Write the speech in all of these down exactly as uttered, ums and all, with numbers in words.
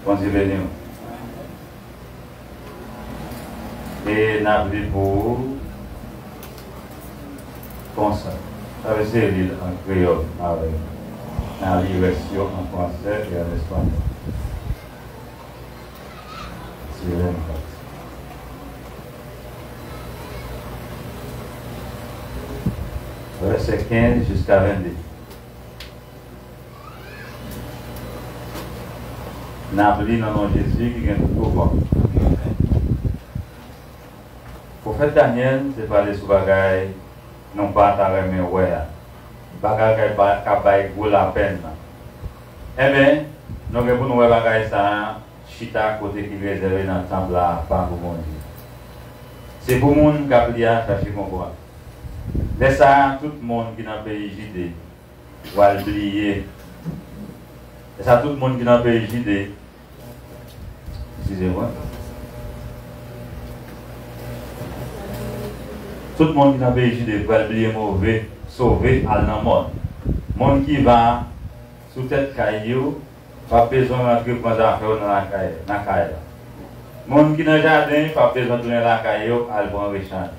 Bondye beni w. E n ap li pou ou konsa. Sa vle se li l an kreyòl avè m. N a li rès yo an fransè e an espanyòl. Matye vennkat. Vèsè kenz jiska vennde. N ap li nan non Jezi ki gen tout pouvwa. Pwofèt Danyèl te pale sou bagay nou pa ta renmen wè a. Bagay k ap bay, k ap bay gwo lapenn nan. Enben, nou gen pou nou wè bagay sa a chita kote ki rezève nan tanp la apa pou Bondye. Se pou moun k ap li a chache konprann. Lè sa a, tout moun ki nan peyi Jide pral bliye. Lè sa a, tout moun ki nan peyi Jide, eskize mwen, tout moun ki nan peyi Jide pral bliye move, sove, al nan mòn. Moun ki va sou tèt kay yo p ap bezwen rantre pran zafè yo nan lakay, nan kay la. Moun ki nan jaden p ap bezwen tounen lakay yo al pran rechanj.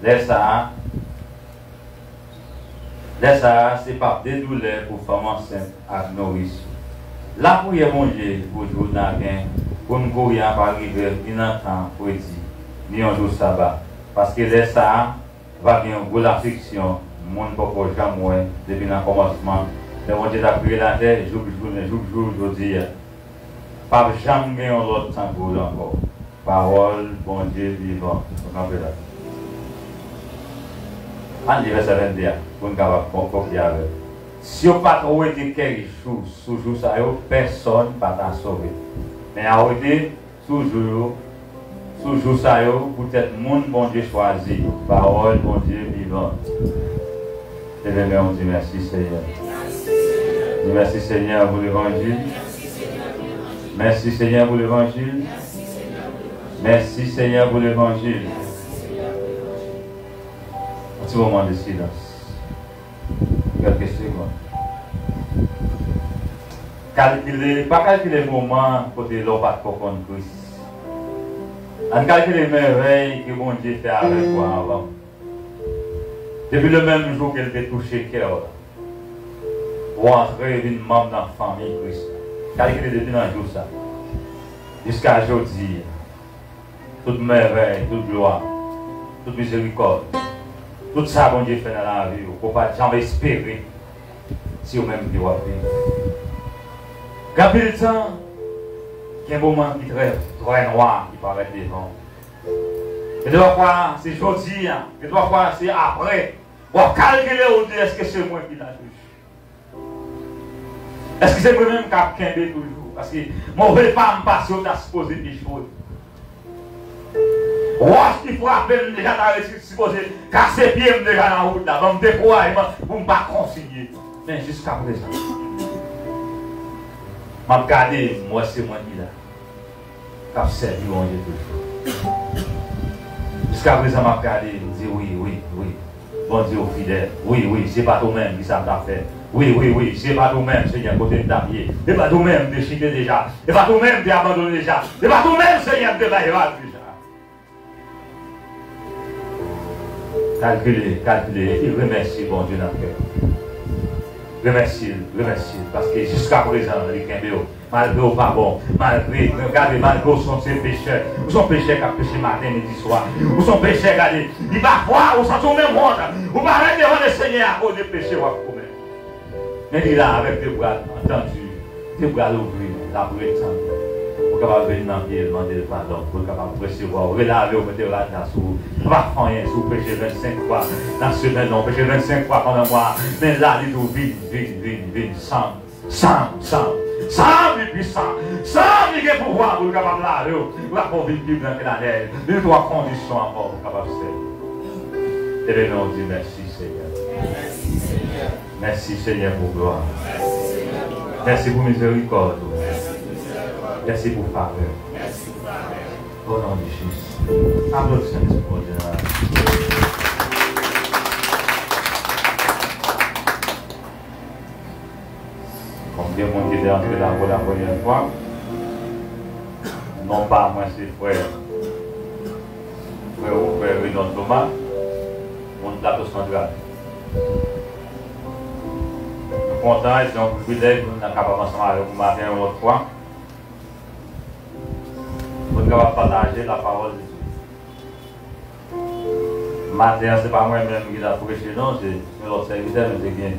Lè sa a, lè sa a, se p ap de doulè pou fanm ansent ak noris yo. Lapriyè Bondye pou jou n a gen pou n kouri a pa rive ni nan tan predi, ni yon jou saba. Paske lè sa a, va gen yon gwo lafliksyon moun poko janm wè depi nan kòmansman, lè Bondye t ap kreye latè, jouk jounen, jouk jou jodi a. P ap janm gen yon lòt tankou l ankò. Pawòl Bondye vivan. Nou kanpe la. Ann li vèsè vennde a, pou n kapab bon kopye avè l. Si yo pa t wete kèk jou sou jou sa yo, pèsòn pa ta sove. Men a wete sou jou yo, sou jou sa yo, poutèt moun Bondye chwazi yo. Pawòl Bondye vivan. Leve men w, di, mèsi, Senyè. Di, mèsi, Senyè, pou levanjil. Mèsi, Senyè, pou levanjil. Mèsi, Senyè, pou levanjil. Yon ti moman de silans. Kèlke segonn. Kalkile, pa kalkile moman kote lè w pa t ko konn Kris. Ann kalkile mèvèy ke Bondye fè avèk ou anvan. Depi le menm jou ke l te touche kè w la, ou antre vin manm nan fanmi Kris la. Kalkile depi nan jou sa jiska jodi a. Tout mèvèy, tout glwa, tout mizerikòd, tout sa Bondye fè nan lavi w, ke w pa t janm espere, se yo menm ke w ap viv. Gen anpil tan, gen moman ki trè, trè nwa ki parèt devan w. Gen de fwa, se jodi a, gen de fwa, se apre. W ap kalkile, ou di, èske se mwen ki la toujou? Èske se mwen menm k ap kenbe toujou? Paske move pa m pase yo ta sipoze echwe. Wòch ki frape m deja ta resi-, sipoze kase pye m deja nan wout la. Ban m dekourajman pou m pa kontinye. Men jiska prezan, m ap gade, m wè se mwen ki la. K ap sèvi Bondye toujou. Jiska prezan, m ap gade, m di, wi, wi, wi. Bondye w fidèl. Wi, wi, se pa t ou menm ki sa m t ap fè. Wi, wi, wi, se pa t ou menm, Senyè, kote m t ap ye. Se pa t ou menm m te chite deja. Se pa t ou menm m te abandone deja. Se pa t ou menm, Senyè, m te bay ras deja. Kalkile, kalkile, epi remèsye Bondye nan kè w. Remèsye l, remèsye l, paske jiska prezan, li kenbe w. Malgre w pa bon, malgre, gade, malgre w se yon pechè, ou se yon pechè k ap peche maten, midi, swa. Ou se yon pechè, gade, li pafwa, ou santi w menm wont, ou parèt devan Lesenyè akoz de peche w ap komèt. Men li la avèk de bra l tandi, de bra l ouvri, l ap ret tann ou kapab vin nan pye l, mande l padon, pou l kapab resevwa w, relave w, mete rad la sou ou. Li pa fè anyen si w peche vennsenk fwa nan semèn nan, w peche vennsenk fwa pandan mwa a, men la, li di w, vin, vin, vin, vin, sanm. Sanm, sanm, sanm li pwisan, sanm li gen pouvwa pou l kapab lave w, pou l ap fè w vin pi blan ke lanèj. Li met w an kondisyon ankò pou w kapab sèvi. Leve men w, di, mèsi, Senyè. Mèsi, Senyè, pou glwa. Mèsi pou mizerikòd ou. Mèsi pou favè. O non de Jezi. Aplodi Sentespri Bondye nan la. Kòm gen moun ki te antre la pou la premyè fwa, Non pa mwen, se frè, frè, frè Reynold Thomas, moun Plato Santral. Nou kontan e se yon privilèj pou nou kapab ansanm avèk ou maten yon lòt fwa, pou nou kapab pataje lapawòl de Dye. Maten an, se pa mwen menm ki t ap preche, non, se yon lòt sèvitè, men te gen,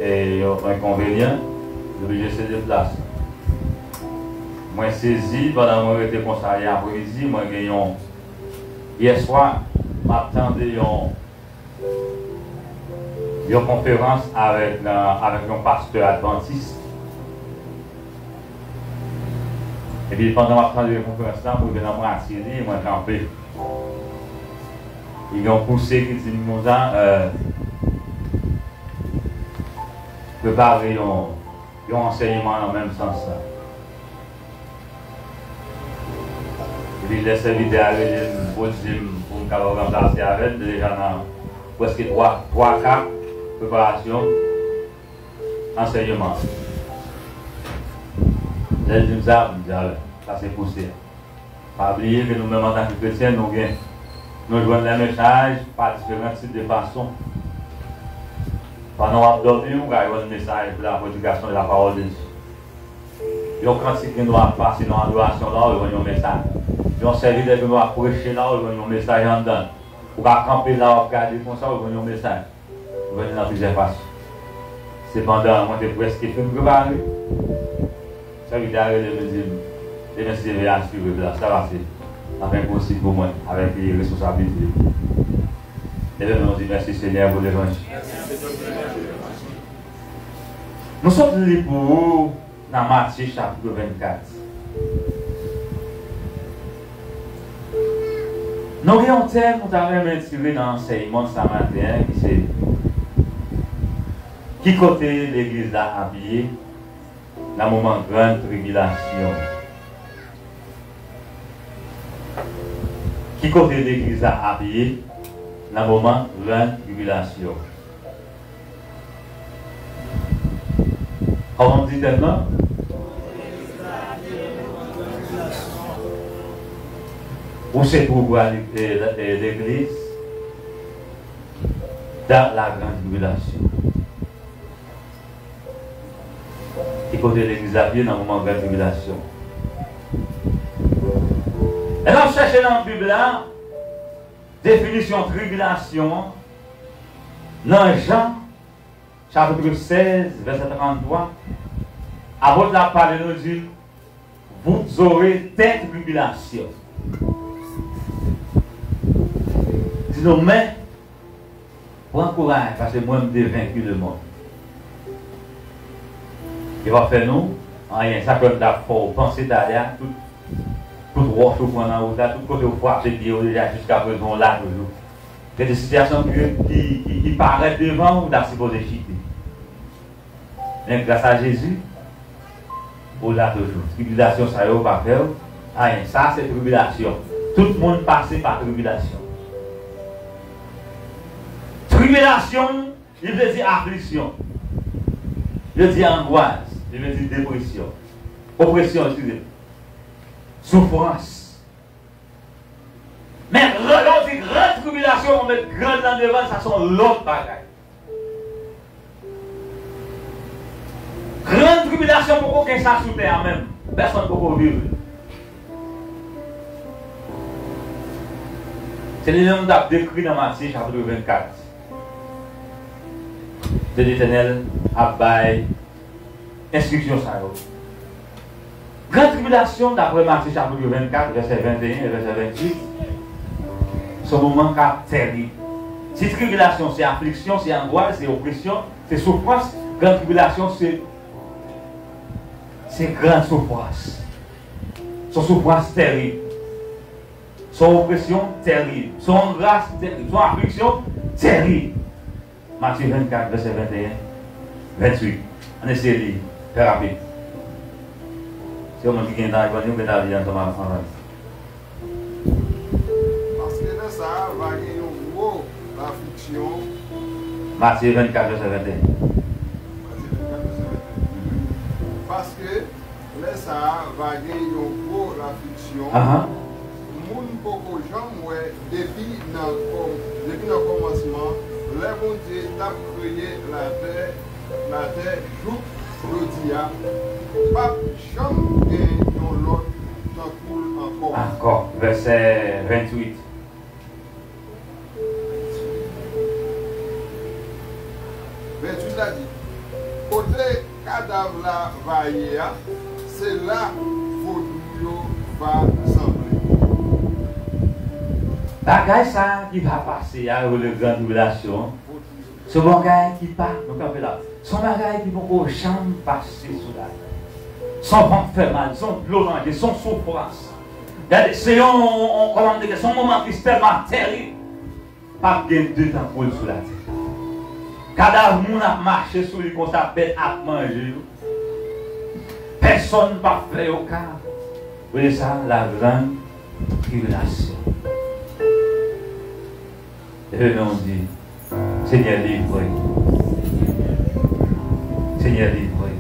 e, yon enkonvenyan, li oblije se deplase. Mwen sezi, pandan mwen rete konsa yè apremidi, mwen gen yon, yè swa, m ap tande yon, yon konferans avèk, avèk yon pastè advantis. Epi pandan m ap tande konferans la, mwen rive nan mwatye li, mwen kanpe. Li gen yon pouse ki di m konsa, euh, prepare yon, yon ansèyman nan menm sans la. Epi lè sèvitè a rele m pou di m pou m kapab ranplase avè l, m te deja nan prèske twa, twa ka preparasyon ansèyman. Lè l di m sa, m di, "Alè, sa se pouse a." Pa bliye ke nou menm antanke kretyen, nou gen, nou jwenn lè mesaj pa diferan tip de fason. Pandan w ap dòmi, ou ka jwenn mesaj pou la predikasyon de la parole de Dieu. Yon kantik gen dwa ap pase nan adorasyon la, ou jwenn yon mesaj. Yon sèvitè gen dwa ap preche la, ou jwenn yon mesaj anndan l. Ou ka kanpe la, w ap gade konsa, ou jwenn yon mesaj. Ou jwenn li nan plizyè fason. Sepandan, mwen te prèske fin prepare. Sèvitè a rele m, li di m, demen, si Dye vle, asire plas la, paske l ap enposib pou mwen avèk responsabilite yo. Leve men, nou di, "Mèsi, Senyè, pou levanjil." Nou sot li pou ou nan Matye chapit vennkat. Nou gen yon tèm nou ta renmen tire nan ansèyman sa maten an, ki se, ki kote legliz la apiye nan moman gran tribilasyon? Ki kote legliz la apiye nan moman gran tribilasyon? Kòman m di tèm nan? Où se trouvera l-, e, e, legliz dans la grande tribulation? Ki kote legliz ap ye nan moman gran tribilasyon? Lè n ap chèche nan Bib la, definisyon tribilasyon an, nan Jan, chapit sèz, vèsè tranntwa, apot la pale nou di, "Vous aurez des tribulations." Di nou, men, pran kouraj, paske mwen, m te venki lemonn. Yo p ap fè nou anyen. Sa k fè m t ap fè w panse talè a, tout, tout wòch ou pran nan wout la, tout kote w frape pye w deja, jiskaprezan w la toujou. Gen de sitiyasyon ki, ki, ki, ki parèt devan w, ou ta sipoze chite. Men gras a Jezi, ou la toujou. Tribilasyon sa yo pa fè w anyen. Sa se tribilasyon. Tout moun pase pa tribilasyon. Tribilasyon, li vle di afliksyon. Li vle di angwas. Li vle di depresyon. Opresyon, eskize m. Soufrans. Men, lè w di gran tribilasyon, ou met gran nan devan l, sa se yon lòt bagay. Gran tribilasyon poko gen sa sou tè a menm. Pèsonn poko viv li. Se li menm m t ap dekri nan Matye chapit vennkat. Kote Letènèl ap bay enstriksyon sa yo. Gran tribilasyon, daprè Matye chapit vennkat, vèsè venteyen e vèsè venntuit, se yon moman k ap tèrib. Si tribilasyon se afliksyon, se angwas, se opresyon, se soufrans, gran tribilasyon se, se gran soufrans. Se yon soufrans tèrib. Se yon opresyon tèrib. Se yon angwas tèrib. Se yon afliksyon tèrib. Matye vennkat, vèsè venteyen, venntuit. Ann eseye li, trè rapid. Se yon moun ki gen tan ak bann yo, mwen ta li ansanm avè m. Paske nan sa a, va gen yon gwo afliksyon. Matye vennkat, vèsè venteyen. Matye vennkat, vèsè venteyen. Paske Lè sa a, va gen yon gwo lafliksyon. Ahan. Moun poko janm wè depi nan kòm-, depi nan kòmansman, lè Bondye t ap kreye latè, latè jouk jodi a, p ap janm gen yon lòt tankou l ankò. Ankò, vèsè venntuit. Venntuit la di, kote kadav la va ye a, se la vodou yo va sanble. Bagay sa a ki va pase a, yo rele gran tribilasyon an, se yon bagay ki pa, nou kanpe la, se yon bagay ki poko janm pase sou latè. Se yon vant fè mal, se yon dlo nan je, se yon soufrans. Gade, se yon, yon, kòman m te di, se yon moman ki tèlman terib. P ap gen de tankou l sou latè. Kadav moun ap mache sou li konsa, bèt ap manje yo. Pèsonn p ap fè yo ka. Yo rele sa la gran tribilasyon. Leve men w di, Senyè, li vre. Senyè, li vre.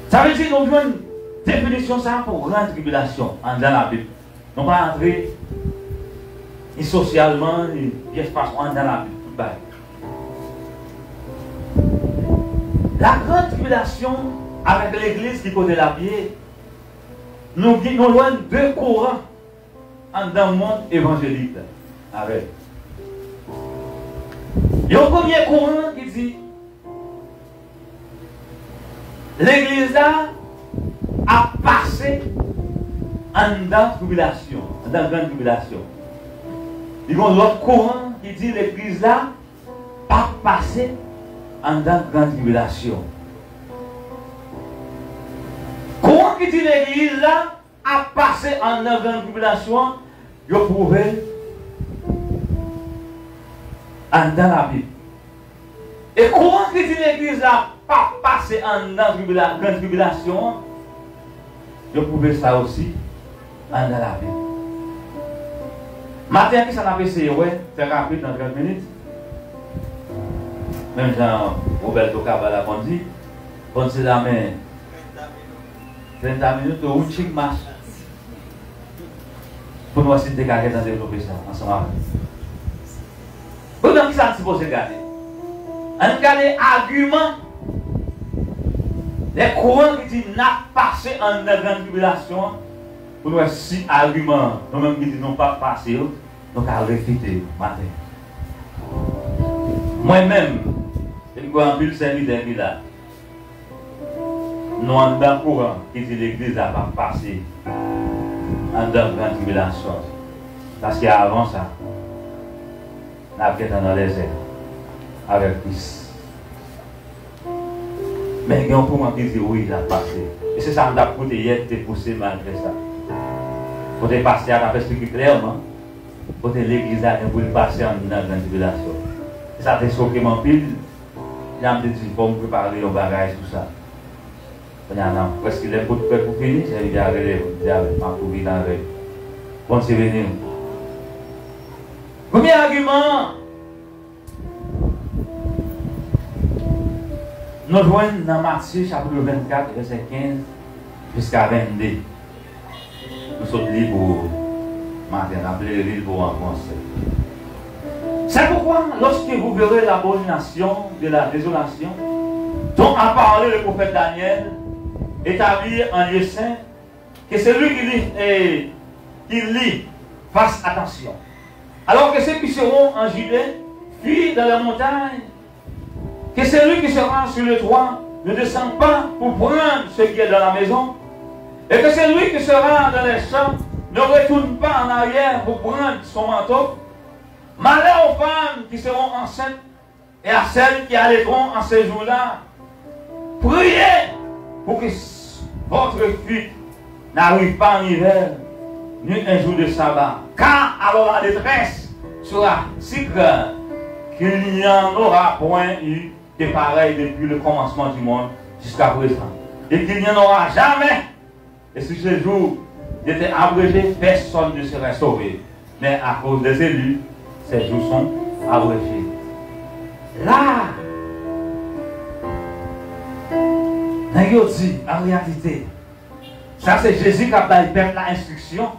Sa vle di nou jwenn definisyon sa a pou gran tribilasyon anndan Labib. Nou pa antre ni sosyalman, ni pyès fason anndan Labib, tout bagay. La gran tribilasyon avèk legliz ki kote l ap ye, nou, nou jwenn de kouran anndan mond evanjelik la avè l. Yon premye kouran ki di legliz la ap pase anndan tribilasyon, anndan gran tribilasyon. Li gen yon lòt kouran ki di legliz la p ap pase anndan gran tribilasyon. Kouran ki di legliz la ap pase anndan gran tribilasyon an, yo pwouve l anndan Labib. E kouran ki di legliz la p ap pase anndan tribila-, gran tribilasyon an, yo pwouve sa osi anndan Labib. Maten an, kisa n ap eseye wè, fè rapid nan trant minit? Menm jan Roberto Cabala konn di, konn se la men trenta minutos, un chin más. Pou n wè si n te ka gentan devlope sa ansanm avè l. Bon, donk, kisa n sipoze gade? Ann gade agiman lè kouran ki di n ap pase anndan gran tribilasyon an, pou n wè si agiman nou menm ki di nou p ap pase yo, nou ka refite yo maten. Mwen menm, e m kwè anpil sèvitè ki la, nou anndan kouran ki di legliz la p ap pase anndan gran tribilasyon. Paske avan sa, n ap gentan nan lèzè avèk Kris. Men gen yon kouran ki di wi, l ap pase. E se sa m t ap koute yè ki te pouse m al fè sa. Kote pastè a t ap esplike klèman, kote legliz la gen pou l pase anndan gran tribilasyon. E sa te choke m anpil. Jan m te di, fò m prepare yon bagay sou sa. Kounye a, nan prèske lè kout prèt pou fini, sèvitè a rele m, m di, "A, m ap tou vin avè l." Bondye beni w. Premye agiman an, nou jwenn nan Matye chapit vennkat, vèsè kenz jiska vennde. Nou sot li pou maten, n ap li l pou an franse. C'est pourquoi, lorsque vous verrez l'abomination de la désolation dont a parlé le prophète Daniel établie en lieu saint, que celui qui lit, et, qui lit fasse attention. Alors que ceux qui seront en Judée fuient dans les montagnes, que celui qui sera sur le toit ne descende pas pour prendre ce qui est dans la maison, et que celui qui sera dans les champs ne retourne pas en arrière pour prendre son manteau. Malheur aux femmes qui seront enceintes et à celles qui allaiteront en ces jours-là. Priez pour que votre fuite n'arrive pas en hiver, ni un jour de sabbat. Car alors la détresse sera si grande qu'il n'y en aura point eu de pareil depuis le commencement du monde jusqu'à présent, et qu'il n'y en aura jamais. Et si ce jour était abrégé, personne ne serait sauvé. Mais à cause des élus, ces jours sont abrégés. Là, Nèg yo di, an reyalite, sa se Jezi k ap bay pèp la enstriksyon.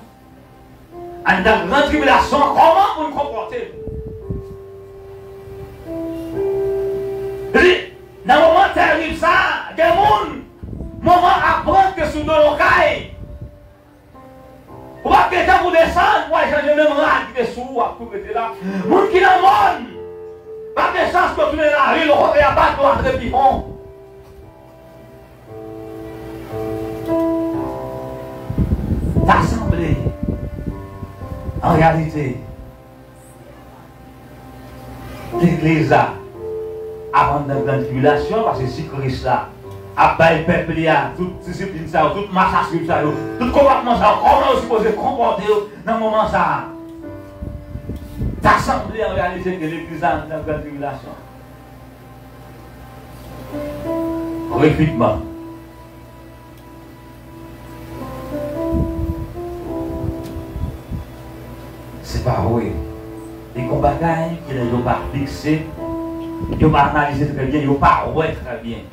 Anndan gran tribilasyon an, kòman pou n konpòte n? Li di, nan moman tèrib sa a, gen moun, moman ap pran te sou do yo kay. Ou p ap gen tan pou desann, w a chanje menm rad ki te sou ou, w ap tou rete la. Moun ki nan mòn, p ap gen chans pou yo tounen lavil, okontrè, y ap bat yo a trepifon. Ta sanble, an reyalite, legliz la ap anndan gran tribilasyon, paske si Kris la ap bay pèp li a tout disiplin sa yo, tout mach a swiv sa yo, tout konpòtman sa yo, kòman yo sipoze konpòte yo nan moman sa a? Ta sanble, an reyalite, ke legliz la anndan gran tribilasyon. Refitman. Se pa vre. Li gon bagay ke lè yo pa fikse, yo pa analize trè byen, yo pa wè trè byen.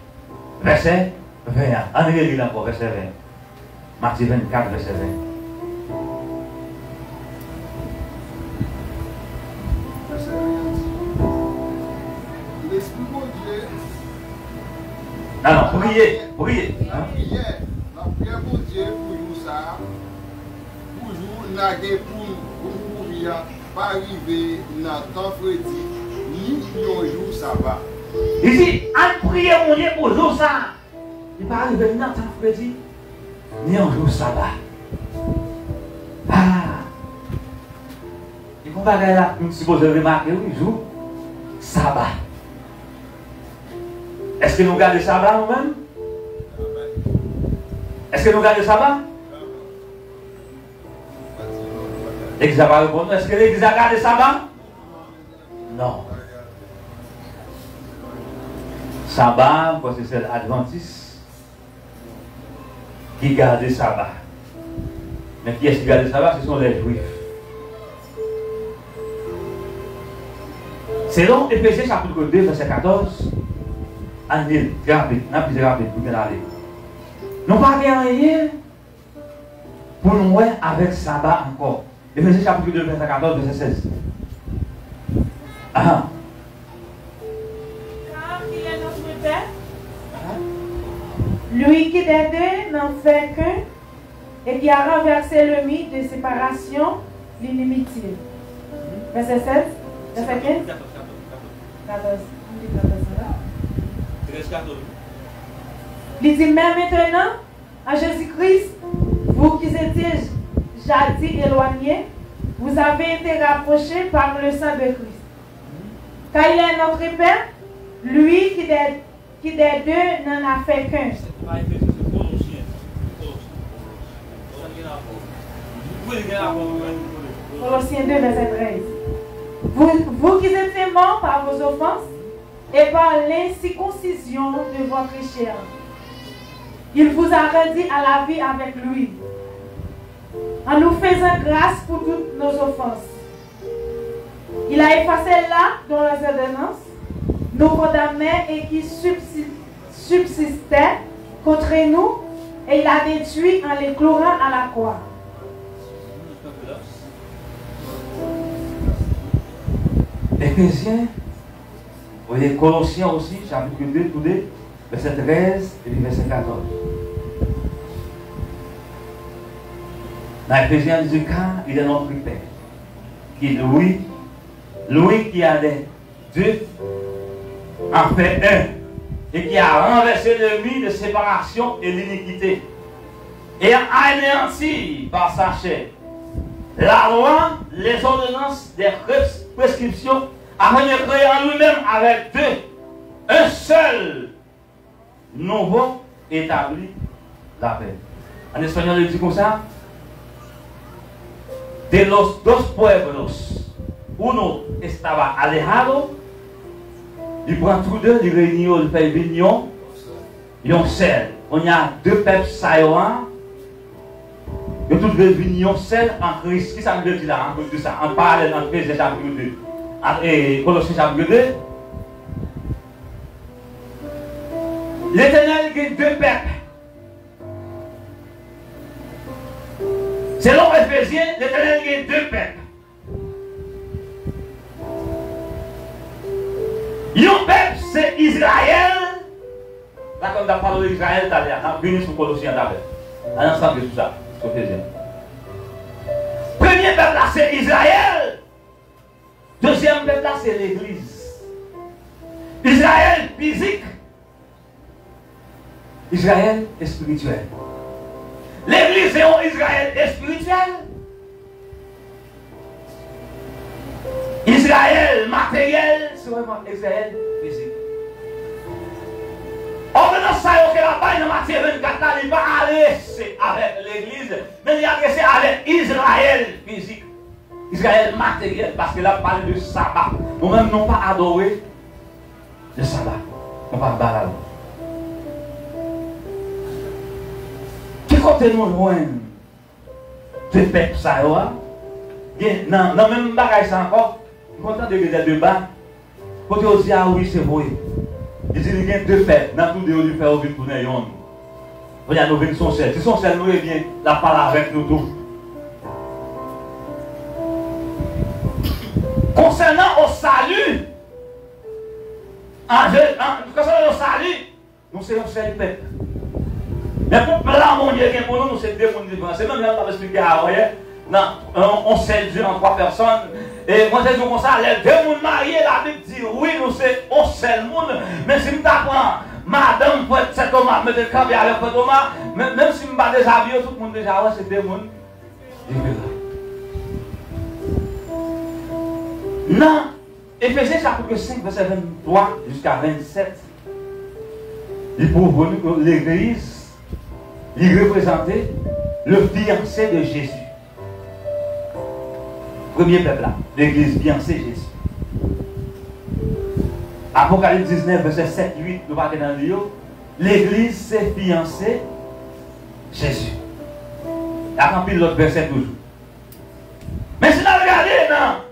Vèsè ven an. Ann reli l ankò, vèsè ven. Matye vennkat, vèsè ven. Vèsè ven an di, Lespri Bondye. Non, non, priye, priye. Lapriyè, lapriyè Bondye pou jou sa a, pou jou n a gen pou n, pou n kouri a, pa rive nan tan fredi, ni yon jou saba. Li di, ann priye Bondye pou jou sa a. Li pa rive nan tan fredi, ni yon jou saba. Ah! E gon bagay la, nou sipoze remake, wi, jou saba. Èske nou gade saba, nou menm? Èske nou gade saba? Legliz la pa reponn nou. Èske legliz la gade saba? Non. Saba, m kwè se sèl Advantis ki gade saba. Men kiyès ki gade saba? Se sèl lè Jwif. Selon Efezyen chapit de, vèsè katòz, ann li l, trè rapid, n ap li trè rapid pou n ale. Nou pa gen anyen pou n wè avèk saba ankò. Efezyen chapit de, vèsè katòz, vèsè sèz. Ahan. Car il est notre Père, lui qui des deux n'en fait qu'un, et qui a renversé le mur de séparation, l'inimitié. Vèsè sèz, vèsè kenz? Katòz. Katòz. Ann li katòz la. Li di, mais maintenant, en Jésus-Christ, vous qui étiez jadis éloignés, vous avez été rapprochés par le sang de Christ. Car il est notre Père, lui qui des, qui des deux n'en a fait qu'un. Colossiens deux, verset treize. Vous, vous qui étiez morts par vos offenses, et par l'incirconcision de votre chair, il vous a rendus à la vie avec lui, en nous faisant grâce pour toutes nos offenses. Il a effacé l'acte dont les ordonnances nous condamnaient et qui subsi-, subsistait contre nous, et il a détruit en les clouant à la croix. Efezyen Voyez Colossiens aussi, chapitre deux, tou de, vèsè trèz epi vèsè katòz. Dans Éphésiens, il dit, car il est notre Père, qui lui, lui qui a des deux en fait un, et qui a renversé le mur de séparation et l'iniquité, ayant anéanti par sa chair la loi, les ordonnances des pres-, prescriptions, afin de créer en lui-même avec deux un seul nouveau, établi la paix. En espagnol, il dit comme ça, de los dos pueblos, uno estaba alejado, li pran tou de, li reyini yo, li fè vin yon, yon sèl. Kounye a, de pèp sa yo a, yo tout vle vin yon sèl an Kris. Kisa m vle di la, an kote de sa? An paralèl ant Efezyen chapit de, ant, e, Kolosyen chapit de, Letènèl gen de pèp. Selon Efezyen, Letènèl gen de pèp. Yon pèp se Izrayèl. Dakò, n t ap pale de Izrayèl talè a. N ap vini sou Kolosyen talè. Ann ansanm sou sa, sou Efezyen. Premye pèp la se Izrayèl. Dezyèm pèp la se legliz. Izrayèl fizik, Izrayèl espirityèl. Legliz se yon Izrayèl espirityèl. Izrayèl materyèl se yon Izrayèl fizik. Òdonans sa yo ke l ap bay nan Matye vennkat la, li pa adrese avèk legliz, men li adrese avèk Izrayèl fizik. Izrayèl materyèl, paske l ap pale de saba. Nou menm, nou pa adore le saba. Nou pa ba la lwa. Ki kote nou jwenn de pèp sa yo a? Gen, nan, nan menm bagay sa ankò, nou konn tande gen de deba. Kote yo di, a wi, se vre. Li di li gen de pèp, nan tou de yo, li fè yo vin tounen yonn. Kounye a nou vin s on sèl. Si s on sèl nou ye, byen, l ap pale avèk nou tou. Konsènan o sali, an Je-, an, konsènan o sali, nou se yon sèl pèp. Men pou plan Bondye gen pou nou, nou se de moun diferan. Se menm jan m t ap esplike avan yè, nan yon, yon sèl Dye an twa pèsòn. E mwen te di w konsa, lè de moun marye, Labib di, wi, nou se yon sèl moun. Men si m ta pran madanm frè Sè Toma, mete l kanpe avèk frè Toma, men, menm si m pa dezabiye yo, tout moun deja wè se de moun diferan. Nan Efezyen chapit senk, vèsè venntwa jiska vennsèt, li pwouve nou ke legliz, li reprezante le fiancé de Jésus. Premye pèp la, legliz fianse Jezi. Apokalips diznèf, vèsè sèt, uit, nou pa gen nan li yo. Legliz se fianse Jezi. Y ap anpil lòt vèsè toujou. Men si n al gade nan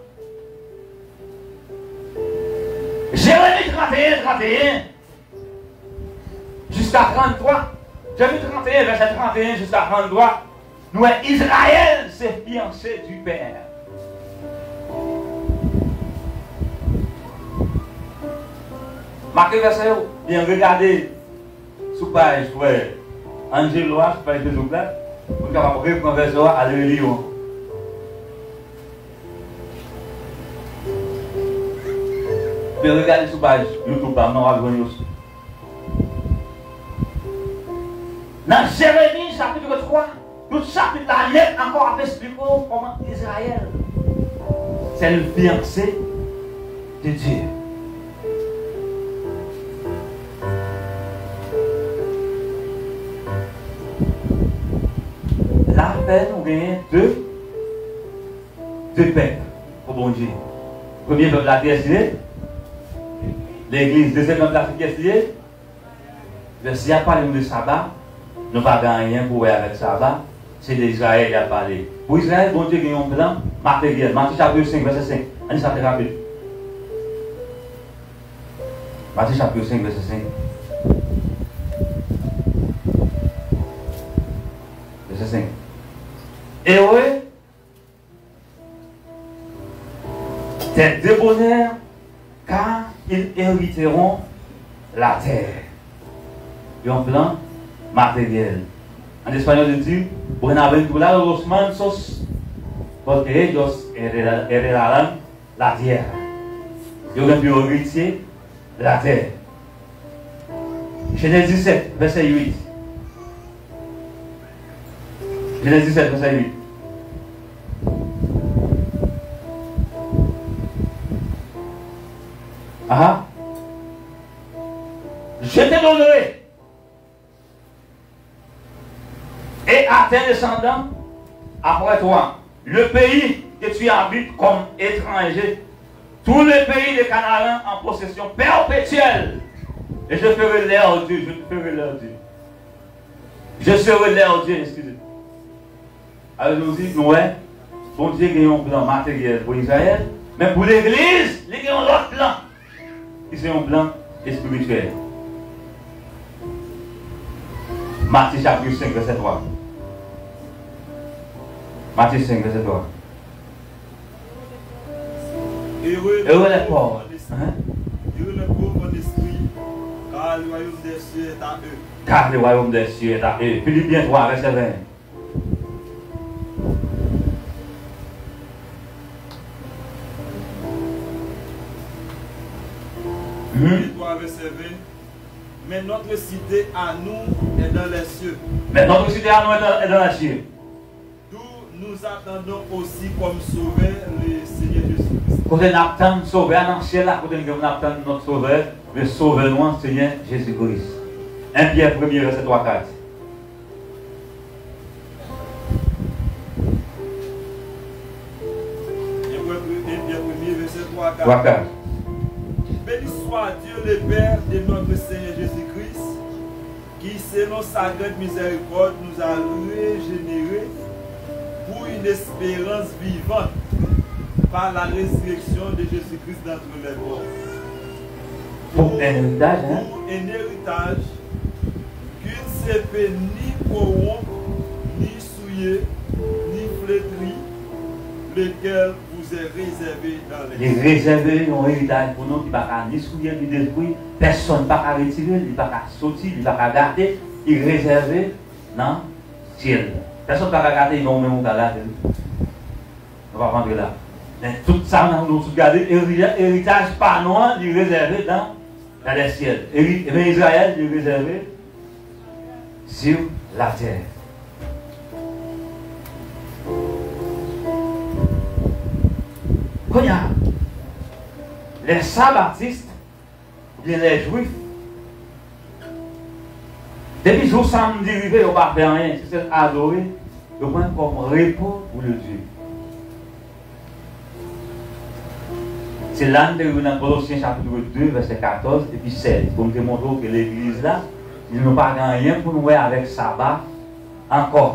Jeremi tranteyen, tranteyen, jiska tranntwa. Jeremi tranteyen, vèsè tranteyen jiska tranntwa. Nou wè Izrayèl se fianse du Père. Make vèsè yo, byen regade sou paj frè Angelo a, sou paj Facebook la, pou n kapab repran vèsè yo a, al reli yo ankò. Byen regade sou paj YouTube pa m nan, w ap jwenn yo. Nan Jeremi chapit twa, tout chapit la nèt ankò ap esplike w kòman Izrayèl se le fiancé de Dieu. La fè nou genyen de de pèp pou Bondye. Premye pèp la, kiyès li ye? Legliz. Dezyèm pèp la, se kiyès li ye? Lè si y ap pale nou de saba, nou pa gen anyen pou wè avèk saba. Se de Izrayèl y ap pale. Pou Izrayèl, Bondye gen yon plan materyèl. Matye chapit senk, vèsè senk. Ann li sa trè rapid. Matye chapit senk, vèsè senk. Vèsè senk. Ere tes debonnaires, car ils hériteront la terre. Yon plan materyèl. En español, yo di, Buenaventurado los mansos, porque ellos hereda-, heredarán la tierra. Yo gen pou yo eritye latè. Jenèz disèt, vèsè uit. Jenèz disèt, vèsè uit. Aha. Je te donnerai et à tes descendants après toi, le pays que tu habites comme étranger, tous les pays de Canaan en possession perpétuelle, et je ferai leur Dieu, je te ferai leur Dieu. Je serai leur Dieu, excusez. Alò, nou di, nou wè, Bondye gen yon plan materyèl pou Izrayèl, men pou legliz, li gen yon lòt plan, ki se yon plan espirityèl. Matye chapit senk, vèsè twa. Matye senk, vèsè twa. Heureux les pauvres en esprit, heureux les pauvres en esprit, car le royaume des cieux est à eux. Car le royaume des cieux est à eux. Filipyen twa, vèsè ven. Filipyen twa, vèsè ven. Mais notre cité à nous est dans les cieux. Mais notre cité à nous est dans, est dans les cieux. D'où nous attendons aussi comme sauveur le Seigneur Jésus-Christ. Kote n ap tann Sovè a nan syèl la, kote n gen pou n ap tann nòt Sovè, men Sovè nou an, Senyè Jezi Kris. En Pyè premye, vèsè twa, kat. En Pyè pre-, en Pyè premye, vèsè twa, kat. Twa, kat. Béni soit Dieu, le Père de notre Seigneur Jésus-Christ, qui, selon sa grande miséricorde, nous a régénérés pour une espérance vivante par la résurrection de Jésus-Christ d'entre les morts. Pour un héritage, hein? Pour un héritage qui ne se peut ni corrompre, ni souiller, ni flétrir, lequel vous est réservé dans les cieux. Li rezève yon eritaj pou nou ki pa ka ni souye, ni detwi. Pèsonn pa ka retire l, li pa ka soti, li pa ka gate. Li rezève nan syèl. Pèsonn pa ka gate, men ou menm ou ka gate l. Nou p ap antre la. Men tout sa nou, nou tout gade, eri-, eritaj pa nou an, li rezève nan, dans les cieux. Eri-, men Izrayèl, li rezève sur la terre. Kounye a, les sabbatistes, oubyen les Juifs, depi jou samdi rive, yo pa fè anyen, se sèl adore, yo pran kòm repo pou le Dye. Se la n te rive nan Kolosyen chapit de, vèsè katòz epi sèz, pou m te montre w ke legliz la, li di nou pa gen anyen pou n wè avèk saba ankò.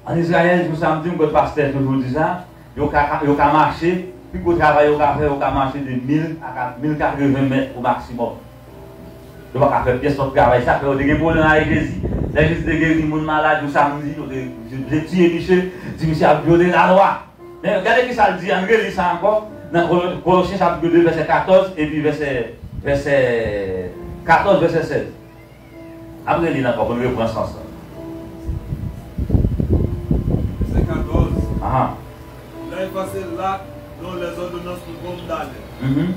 An Izrayèl, jou samdi, m kwè pastè toujou di sa, yo ka, yo ka mache, pi gwo travay yo ka fè, yo ka mache de mil a kat, mil katreven mèt o maksimòm. Yo pa ka fè pyès lòt travay. Sa fè yo te gen pwoblèm avèk Jezi. Lè Jezi te geri moun malad yo samdi, yo te, yo te tiye misye, di misye ap vyole lalwa. Men gade ki sa l di, ann reli sa ankò, nan Kolo-, Kolosyen chapit de, vèsè katòz, epi vèsè, vèsè katòz, vèsè sèz. Apre li ankò, pou n repran sans lan. Vèsè katòz. Ahan. Il a effacé l'acte dont les ordonnances nous condamnaient, mhm,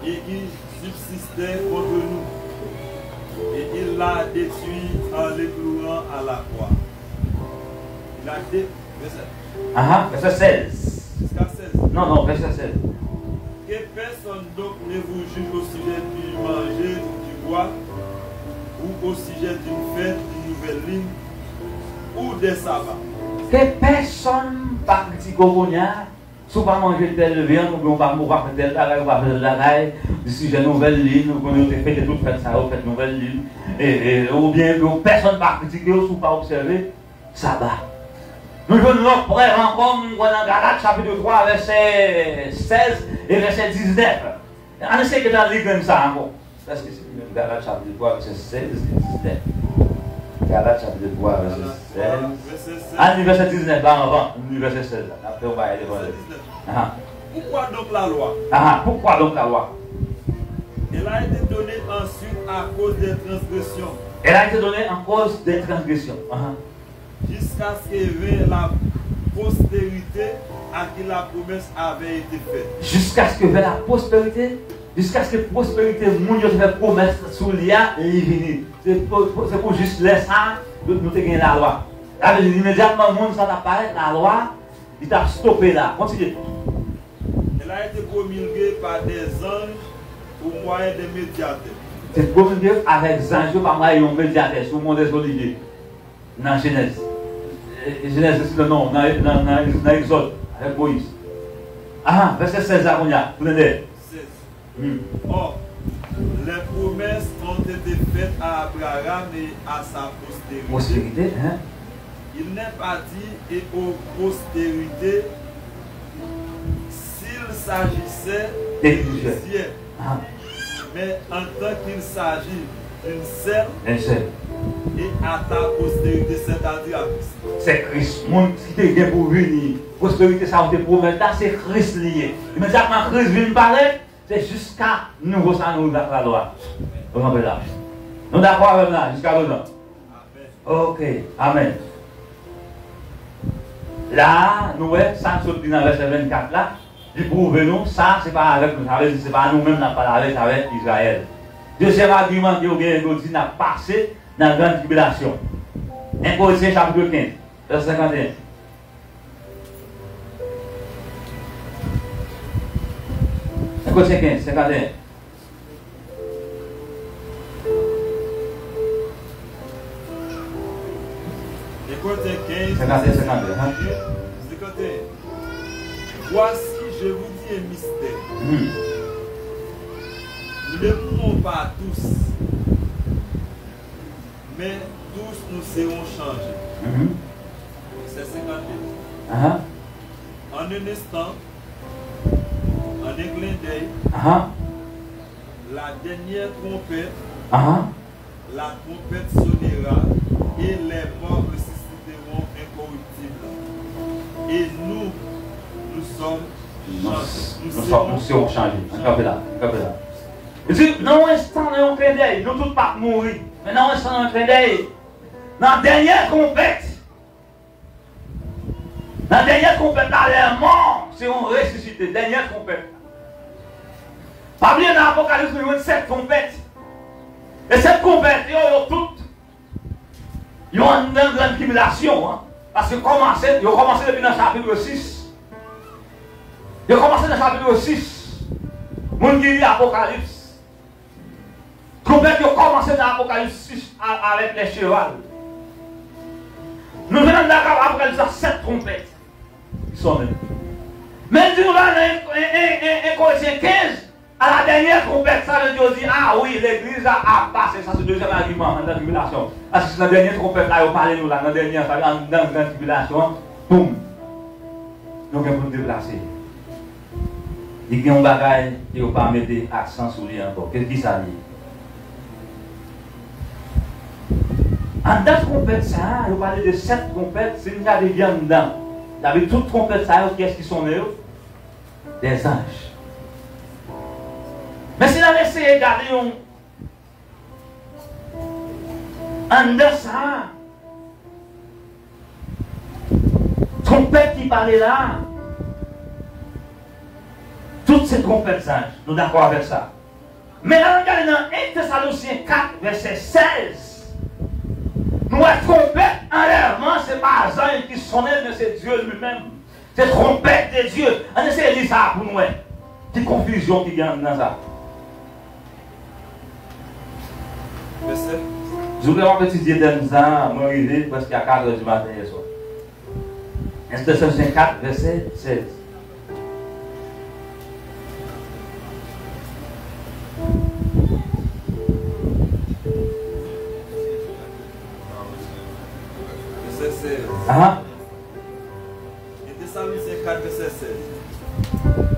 et qui subsistait contre nous, et il l'a détruit en le clouant à la croix. Il a dé-, vèsè. Ahan, vèsè sèz. Jiska sèz. Non, non, vèsè sèz. Que personne donc ne vous juge au sujet du manger ou du boire, ou au sujet d'une fête, d'une nouvelle lune, ou des sabbats. Ke pèsonn pa kritike w kounye a, si w pa manje tèl vyann, oubyen w pa, w pa fè tèl bagay, w pa fè tèl bagay, di sijè nouvèl lin, ou konnen yo te fete tout fèt sa yo, fèt nouvèl lin, e, e, oubyen ke pèsonn pa kritike w si w pa obsève saba. Nou jwenn lòt prèv ankò, m kwè nan Galat chapit twa, vèsè sèz e vèsè diznèf. Ann eseye gade li grenn sa ankò. Èske se li menm? Galat chapit twa, vèsè sèz e diznèf. Galat chapit twa, vèsè sèz. Ann li vèsè diznèf la anvan. Ann li vèsè sèz la. N ap fè yon bagay devan lè. Vèsè diznèf. Aha. Pourquoi donc la loi? Aha. Pourquoi donc la loi? Elle a été donnée ensuite à cause des transgressions. Elle a été donnée en cause des transgressions. Aha. Jusqu'à ce que vint la postérité à qui la promesse avait été faite. Jusqu'à ce que vint la postérité, jusqu'à ce que pwosperite moun yo te fè pwomès sou li a, li vini. Se pou, pou, se pou jis lè sa a, nou, nou te gen lalwa. Sa vle di, imedyatman moun sa t ap parèt, lalwa, li t ap stope la. Kontinye. Elle a été promulguée par des anges au moyen d'un médiateur. Te pwomilge avèk zanj yo pa mwayen yon medyatè, sou Mont des Oliviers. Nan Jenèz. E, e, Jenèz, non, nan, nan, nan, nan Egzòd, avèk Moyiz. Aha, vèsè sèz la kounye a, pou tande. Sèz. Hmm. Or, les promesses ont été faites à Abraham et à sa postérité. Postérité, hein? Il n'est pas dit et aux postérités, s'il s'agissait de plusieurs. Plusieurs. Ah. Mais en tant qu'il s'agit d'une seule, d'une seule, Et à ta postérité, c'est-à-dire à Christ. Se Kris. Moun ki te gen pou vini, pwosterite sa yo te pwomèt la, se Kris li ye. Imedyatman Kris vin parèt, se jiska nouvo salu, nouvo lalwa. Nou kanpe la. Nou dakò avè m la, jiska prezan? Ok, amèn. La a, nou wè, sa n sot li nan vèsè vennkat la, li pwouve nou, sa, se pa avèk nou, sa vle di, se pa nou menm n ap pale avèk, se avèk Izrayèl. Dezyèm agiman ke yo genyen, yo di n ap pase nan grann tribilasyon. En Korentyen chapit kenz, vèsè senkanteyen. En Korentyen kenz, senkanteyen. En Korentyen kenz, senkanteyen, senkanteyen, hein? Senkanteyen. Voici, je vous dis un mystère. Mhm. Nous ne mourrons pas tous, mais tous nous serons changés. Mhm. Vèsè senkanteyen. Aha. En un instant, en un clin d'œil, aha, la dernière trompette, aha, la trompette sonnera et les morts ressusciteront incorruptibles. Et nous, nous sommes changés. Nous, nous sommes, nous serons changés. Ann kanpe la, ann kanpe la. Li di, nan yon enstan, nan yon klendèy, nou tout p ap mouri. Men nan yon enstan, nan yon klendèy, nan dènyè twonpèt, nan dènyè twonpèt la, les morts seront ressuscités. Dènyè twonpèt la. Pa bliye nan Apokalips, nou jwenn sèt twonpèt. E sèt twonpèt yo, yo tout, yo anndan grann tribilasyon an. Paske kòmanse, yo kòmanse depi nan chapit sis. Yo kòmanse nan chapit sis. Moun ki li Apokalips. Twonpèt yo kòmanse nan Apokalips sis a, avèk lè cheval. Nou jwenn anndan Apokalips la sèt twonpèt ki sonnen. Men l di nou la nan en, en, en, en, en Korentyen kenz, a la dènyè twonpèt, sa vle di yo di, a wi, legliz la ap pase, sa se dezyèm agiman anndan tribilasyon. Paske se nan dènyè twonpèt la yo pale nou la, nan dènyè, sa vle anndan gran tribilasyon an, boum, nou gen pou n deplase. Li gen yon bagay ke yo pa mete aksan sou li ankò. Ke kisa li ye? Anndan twonpèt sa a, yo pale de sèt twonpèt, si n gade byen anndan, l ap di tout twonpèt sa yo, kiyès ki sonnen yo? Dèzanj. Men si n al eseye gade yon anndan sa a, twonpèt ki pale la a, tout se twonpèt zanj. Nou dakò avèk sa? Men lè nou gade nan en Tesalonsyen kat, vèsè sèz, nou wè twonpèt anlèvman, se pa zanj ki sonnen l, men se Dye li menm. Se twonpèt de Dye. Ann eseye li sa a pou n wè ki konfizyon ki gen anndan sa. Vèsè. Jounen w ap etidye tèm sa a, mwen rive prèske a kat è di maten yè swa. En Tesalonsyen kat, vèsè sèz. Vèsè sèz. Aha. En Tesalonsyen kat, vèsè sèz.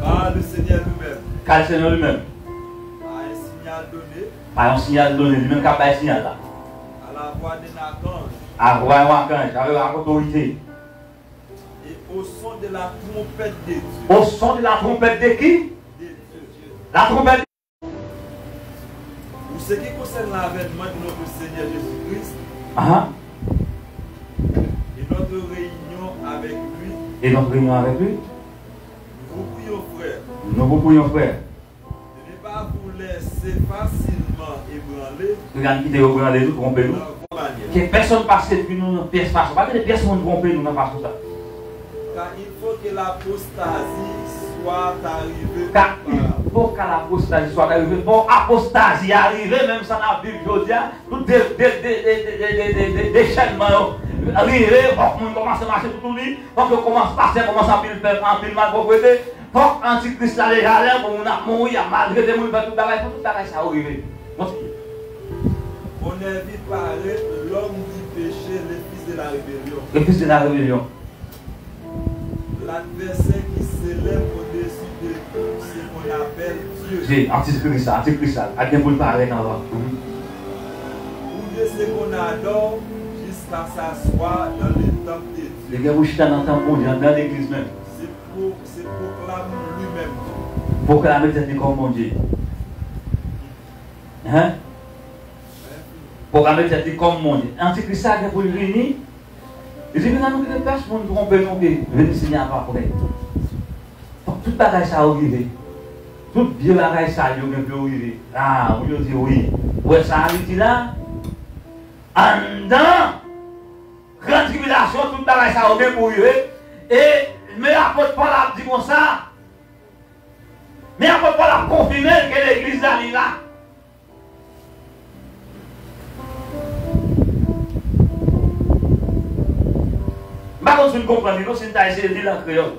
Car le Seigneur lui-même, Car le Seigneur lui-même. A un signal donné, Pa yon siyal donnen, li menm k ap bay siyal la. À la voix d'un archange. A vwa yon akanj, avèk ak otorite. Et au son de la trompette de Dieu. Au son de la trompette de qui? De Dieu. La trompette. Pour ce qui concerne l'avènement de notre Seigneur Jésus-Christ, ah, et notre réunion avec lui, et notre réunion avec lui, nous vous prions, frères, nous vous prions, frères, de ne pas vous laisser facilement ébranler. Nou pa kite yo branle nou, twonpe nou. Dans vos manières. Ke pèsonn pa sedui nou nan pyès fason. Pa kite pyès moun twonpe nou nan fason sa. Car il faut que l'apostasie soit arrivée. Car il faut que l'apostasie soit arrivée. Fò apostazi a rive, menm sa nan Bib jodi a, tout de, de, de, dechènman yo rive, fòk moun kòmanse mache pou tou li, fòk yo kòmanse, pastè kòmanse anpil fè, anpil malpwòpte, fòk antikris la deja lè, bon, moun ap mouri, ap maltrete moun, fè tout bagay, fòk tout bagay sa yo rive. Kontinye. Pour ne vit paraître l'homme du péché, le fils de la rébellion. Le fils de la rébellion. L'adversaire qui s'élève au-dessus de tout ce qu'on appelle Dieu. Dieu, antikris la, antikris la, ap gen pou l parèt anvan. Mhm. Pour Dieu se qu'on adore jusqu'à s'asseoir dans le temple de Dieu. Li gen pou chita nan tanp Bondye, anndan legliz menm. C'est pour, c'est proclame lui-même. Pwoklame tèt li kòm Bondye. Hein? Pwoklame tèt li kòm Bondye. Antikris sa gen pou l vini. Li di, "Mezanmi, kite pèsonn twonpe nou ke vini Senyè a pa prè." Fòk tout bagay sa yo rive. Tout vye bagay sa yo gen pou yo rive. Ah, moun yo di, "Wi." Ou wè sa li di la? Anndan gran tribilasyon, tout bagay sa yo gen pou rive. E men apot Pòl ap di konsa, men apot Pòl ap konfime l ke legliz la li la. M pa konn si n konprann li non, si n ta eseye li l an kreyòl.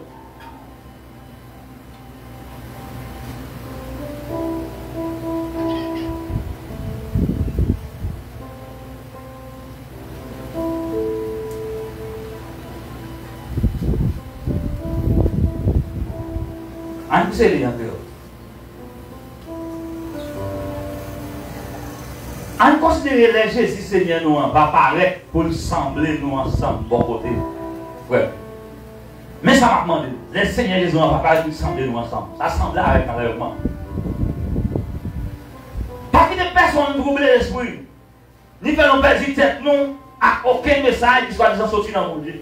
Ann eseye li an kreyòl. Ann konsidere lè Jezi Senyè nou an va parèt pou l sanble nou ansanm bò kote, frè m. Men sa m ap mande, lè Senyè Jezi an va parèt pou l sanble nou ansanm. Sa sanble avèk anlèvman. Pa kite pèsonn twouble lespri n, ni fè nou pèdi tèt nou ak okenn mesaj ki swadizan soti nan Bondye,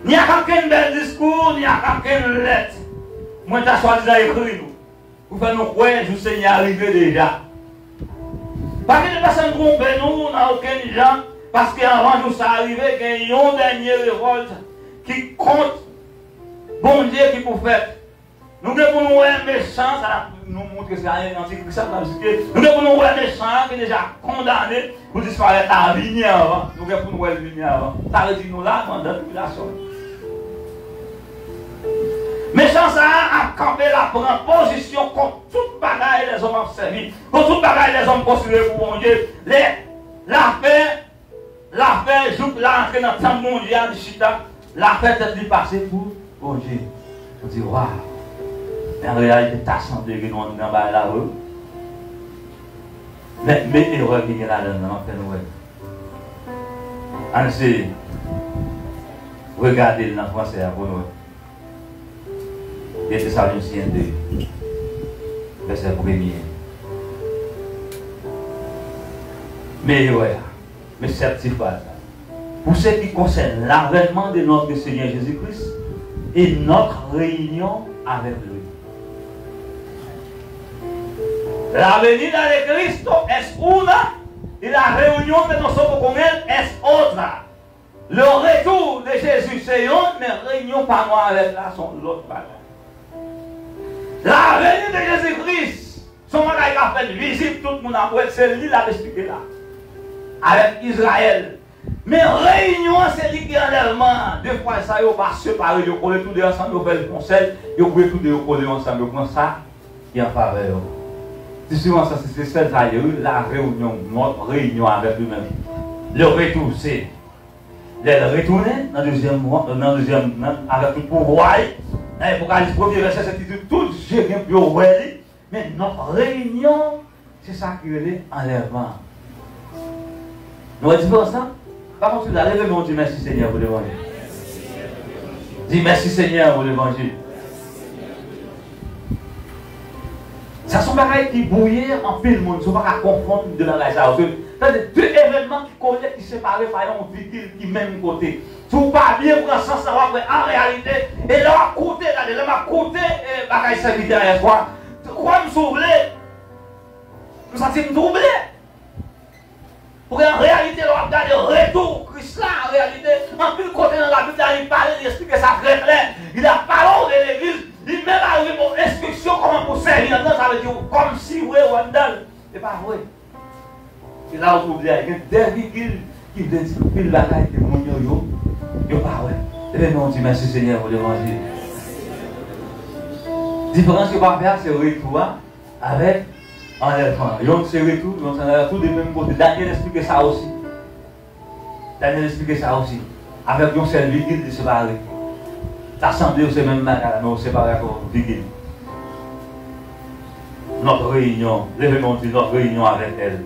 ni ak okenn bèl diskou, ni ak okenn lèt mwen ta swadizan ekri nou pou fè nou kwè jou Senyè a rive deja. Pa kite pèsonn twonpe nou nan okenn jan, paske anvan jou sa a rive, gen yon dènye revòlt ki kont Bondye ki pou fèt. Nou gen pou nou wè mechan, sa nou montre se antikris sa k ap site. Nou gen pou nou wè mechan an ki deja kondane pou disparèt la vini anvan. Nou gen pou nou wè l vini anvan. Sa vle di nou la, nou anndan tribilasyon. Mechan sa a ap kanpe, l ap pran pozisyon kont tout bagay lèzòm ap sèvi, kont tout bagay lèzòm konsidere pou Bondye. Lè l ap fè L ap fè jouk l antre nan tanp Bondye a, li chita, l ap fè tèt li pase pou Bondye. Ou di, "Waw! Men an reyalite, ta sanble ke nou anndan bagay la vre wi." Men, men erè ki gen ladan l lan, m ap fè nou wè. Ann eseye regade l nan franse a pou nou wè. De Tesalonsyen de, vèsè premye. Men erè a, men sèt ti fraz la. Pour ce qui concerne l'avènement de notre Seigneur Jésus-Christ et notre réunion avec lui. La venida de Cristo es una y la reunión de nosotros con Él es otra. Le retour de Jésus se yonn, men reyinyon pa nou avèk la se yon lòt bagay. La venue de Jésus-Christ se yon bagay k ap fèt vizib, tout moun ap wè l, se li l ap esplike la. Avèk Izrayèl. Men reyinyon an se li ki anlèvman an. De fwa sa yo pa separe, yo kole toude ansanm, yo fè l yon sèl, yo kouye toude, yo kole yo ansanm, yo pran sa ki an favè yo. Diferans lan se, se sèl sa ye wi, la reunion, notre réunion avec lui-même. Le retour, se lè l retounen nan dezyèm, nan dezyèm, nan, avèk tout pouvwa li. Nan Apokalis premye vèsè, se ki di tout je gen pou yo wè li. Men notre réunion, se sa ki rele anlèvman an. Nou wè diferans lan? Pa konn si w ta leve men w di mèsi Senyè pou levanjil. Di mèsi Senyè pou levanjil. Sa se yon bagay ki bwouye anpil moun, si w pa ka konfonn de bagay sa yo. Tande, de evènman ki kole, ki separe pa yon vigil ki menm kote. Si w pa byen pran sans lan, w ap wè an reyalite, e lè w ap koute, tande, lè m ap koute, e, bagay sèvitè a yèswa, kwè m si w vle, m santi m twouble. Pou an reyalite, lè w ap gade retou Kris la, an reyalite, anpil kote nan Labib la, li pale, li esplike sa trè klè. Li ap pale w de legliz, li menm al rive ba w enstriksyon kòman pou sèvi anndan, sa vle di w kòmsi vre w anndan l. Se pa vre. Se la w twouble a. Gen de vigil ki vle di anpil bagay ke moun yo, yo, yo pa wè. Leve men w di mèsi Senyè pou levanjil. Diferans yo pa fè a, se retou a avèk anlèvman. Yonn se retou, yonn se anlèvman, tou de menm kote. Danyèl esplike sa osi. Danyèl esplike sa osi. Avèk yon sèl vigil, li separe. Ta sanble yo se menm bagay la, men yo separe ak yon vigil. Notre réunion, leve men w di, notre réunion avec elle.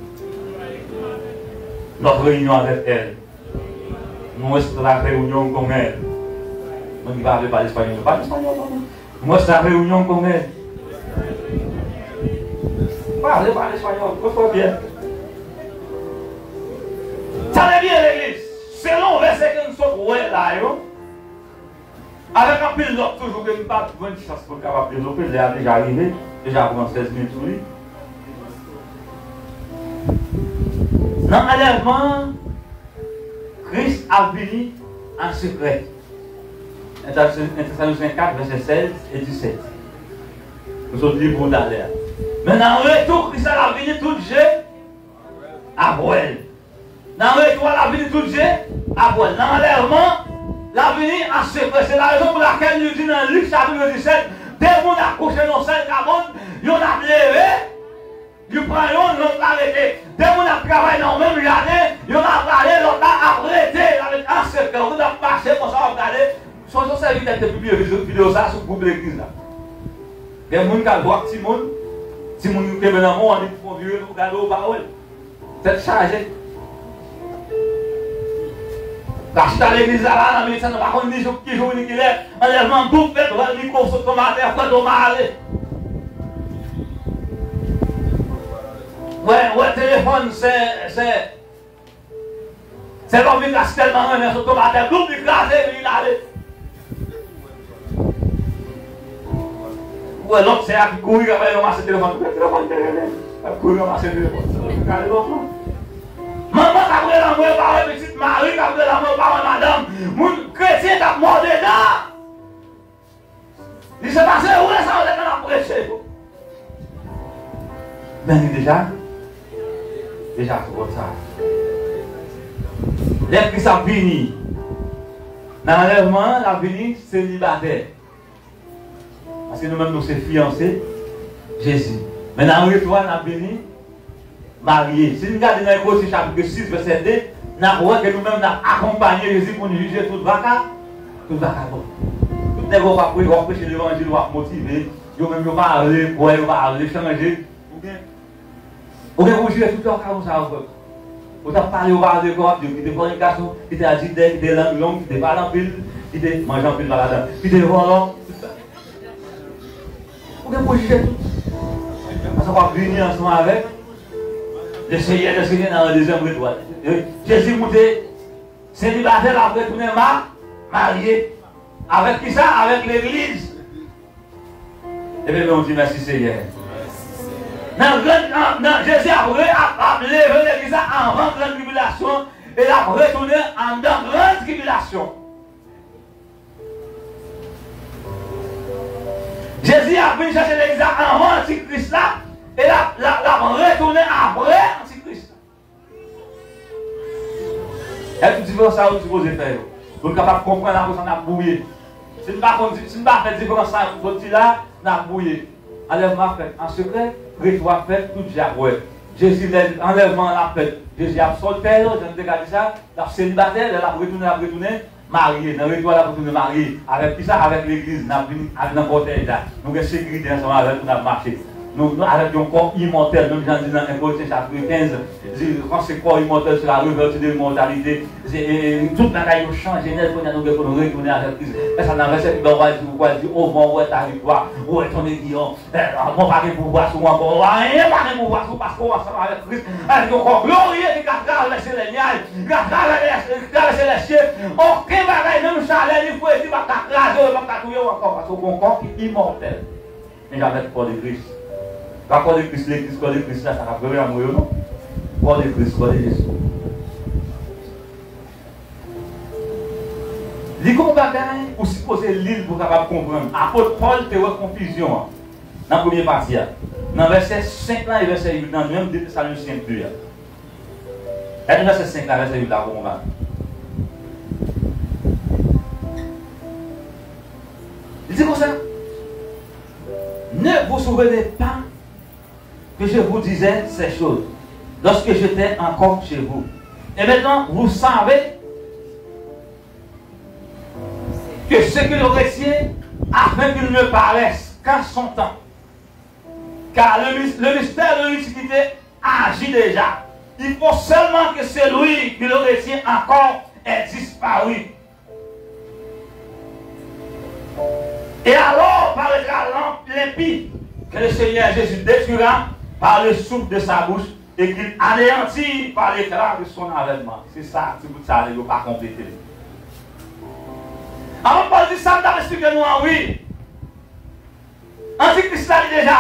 Nuestra reunión con Él. Moun ki pa vle pale espanyòl, yo pale espanyòl, non? Nuestra reunión con Él. Pale, pale espanyòl, yo fò byen. Tande byen, legliz. Selon vèsè ke n sot wè la yo, avèk anpil lòt toujou ke m pa t jwenn chans pou m kapab devlope, lè a deja rive, deja pran sèz minit sou li. Nan anlèvman an, Kris ap vini an sekrè. Entèsalonityen kat, vèsè sèz e disèt. Nou sot li pou talè a. Men nan retou Kris la, l ap vini tout je ap wè l. Nan retou a, l ap vini tout je ap wè l. Nan anlèvman, l ap vini an sekrè. Se larezon pou lakèl li di nan Lik chapit disèt, de moun ap kouche nan yon sèl kabann, yonn ap leve, li pran yonn, lòt la rete. De moun ap travay nan yon menm jaden, yonn ap prale, lòt la ap rete. L ap rete an sekrè. Ou ap mache konsa, w ap gade. Sonje w sèvitè te pibliye videyo, videyo sa a sou gwoup legliz la. Gen moun k al vwak timoun, timoun yo kenbe nan men w, annik fè yon vire, nou gade w pa wè l. Tèt chaje. L ap chita legliz la, la, nan minit sa, nou pa konn ni jou, ki jou ni kilè. Anlèvman bouk fèt, wè mikwo sot tonbe atè, frè Toma ale. Wè, wè telefòn, sè, sè, sè Lòmikas tèlman renmen sot tonbe atè, bouk, li kraze, li ale. Ou wè lòt sè a ki kouri, k ap al ranmase telefòn. Telefòn te rele. L ap kouri ranmase telefòn. Gade lòt lan. Manman k ap rele anmwe, pa wè pitit, mari k ap rele anmwe, pa wè madanm. Moun kretyen k ap mò dedan. Li se pase wè sa yo te konn ap preche yo. Men li deja, deja twò ta. Lè Kris ap vini, nan anlèvman an, l ap vini selibatè. Paske nou menm, nou se fiyanse Jezi. Men nan retou a, n ap vini marye. Si n gade nan Ekorentyen chapit sis, vèsè de, n ap wè ke nou menm, n ap akonpanye Jezi pou n jije tout vaka, tout vakabon. Tout nèg w ap pre-, w ap preche levanjil, w ap motive, yo menm, yo pa vle kwè, yo pa vle chanje. Ou gen Ou gen pou w jije tout lè w ka konsa, frè. Ou t ap pale, ou pa vle kwè, w ap di, kite fònikasyon, kite adiltè, kite lang long, kite pale anpil, kite manje anpil pa ladan, kite vòlò, tout sa. Ou gen pou w jije tout. Paske w ap vini ansanm avèk Lesenyè dè senyè nan yon dezyèm retou a. Jezi moute selibatè, l ap retounen ma-, marye. Avèk kisa? Avèk legliz. Ebyen, nou di mèsi, Senyè. Nan gran, nan, nan, Jezi ap re-, ap, ap leve legliz la anvan gran tribilasyon, e l ap retounen anndan gran tribilasyon. Jezi ap vin chèche legliz la anvan antikris la, e l ap, l ap, l ap retounen apre antikris la. Èske diferans sa yo nou sipoze fè yo? Pou n kapab konprann, apre sa n ap bwouye. Si n pa konn, si n pa fè diferans sa yo soti la, n ap bwouye. Anlèvman ap fèt an sekrè, retou ap fèt, tout je ap wè. Jezi, lè anlèvman an ap fèt, Jezi ap sòltè yo, jan n te ka di sa, l ap selibatè, lè l ap retounen, l ap retounen marye. Nan retou a, l ap retounen marye. Avèk kisa? Avèk legliz. N ap vin ak nan kòtèj la. Nou gen sekirite ansanm avè l pou n ap mache. Nou, nou avèk yon kò imòtèl, menm jan l di nan Enkorentyen chapit kenz, li panse kò imòtèl sera revêtu de l'immortalité. Se, e, e, tout bagay yo chanje nèt, kounye a nou gen pou nou retounen avèk Kris. Lè sa nan vèsè pi ba, w pral di, w pral di, o van, ou wè ta viktwa, ou wè ton egiyò. Eh, mò pa gen pouvwa sou ou ankò. Anyen pa gen pouvwa sou ou paske w ansanm avèk Kris. Avèk yon kò glorye ki ka travèse lènyaj, ki ka travèse, travèse lèsye. Okenn bagay, menm chalè ni fredi, p ap ka kraze w, p ap ka touye w ankò paske w gen yon kò ki imòtèl. Men avèk kò de Kris. Pa kò de Kris, legliz, kò de Kris la, sa k ap rele anmwe yo, non. Kò de Kris, kò de Jezi. Li gen yon bagay ou sipoze li l pou w kapab konprann. Apot Pòl te wè konfizyon an nan premye pati a. Nan vèsè senk lan e vèsè uit lan, menm de Tesalonisyen de a. Gade vèsè senk la, vèsè uit la pou konprann. Li di konsa, Ne vous souvenez pas que je vous disais ces choses lorsque j'étais encore chez vous. Et maintenant, vous savez que ce qu'il retient afin qu'il ne paraisse qu'en son temps. Car le mys-, le mystère de l'iniquité agit déjà. Il faut seulement que celui corps est disparu. Et alors paraîtra l'im- l'impie, que le Seigneur Jésus détruira par le souffle de sa bouche, et qu'il anéantira par l'éclat de son avènement. Se sa, ti bout sa, yo pa konplete l. Apot Pòl di sa, m t ap eksplike nou an, wi. Antikris la, li deja,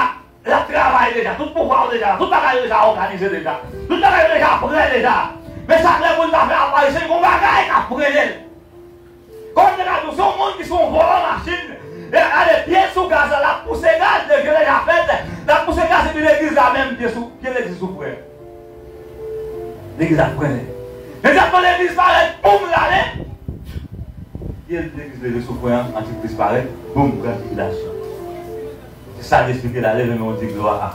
l ap travay deja. Tout pouvwa yo deja la. Tout bagay yo deja òganize deja. Tout bagay yo deja prè deja. Men sa k lè pou l ta fè aparisyon, gon bagay k ap frennen l. Kòm te ka di w, se yon moun ki se yon vòlò machin. E gade, pye l sou gaz la, l ap pouse gaz, de vye deja fèt. L ap pouse gaz, epi legliz la menm, pye sou, pye legliz sou frè. Legliz ap frennen. Men se avan legliz parèt, boum, l ale. Pye legliz leve sou frè an, antikris parèt, boum, gran tribilasyon. Se sa l esplike la, leve men w di glwa.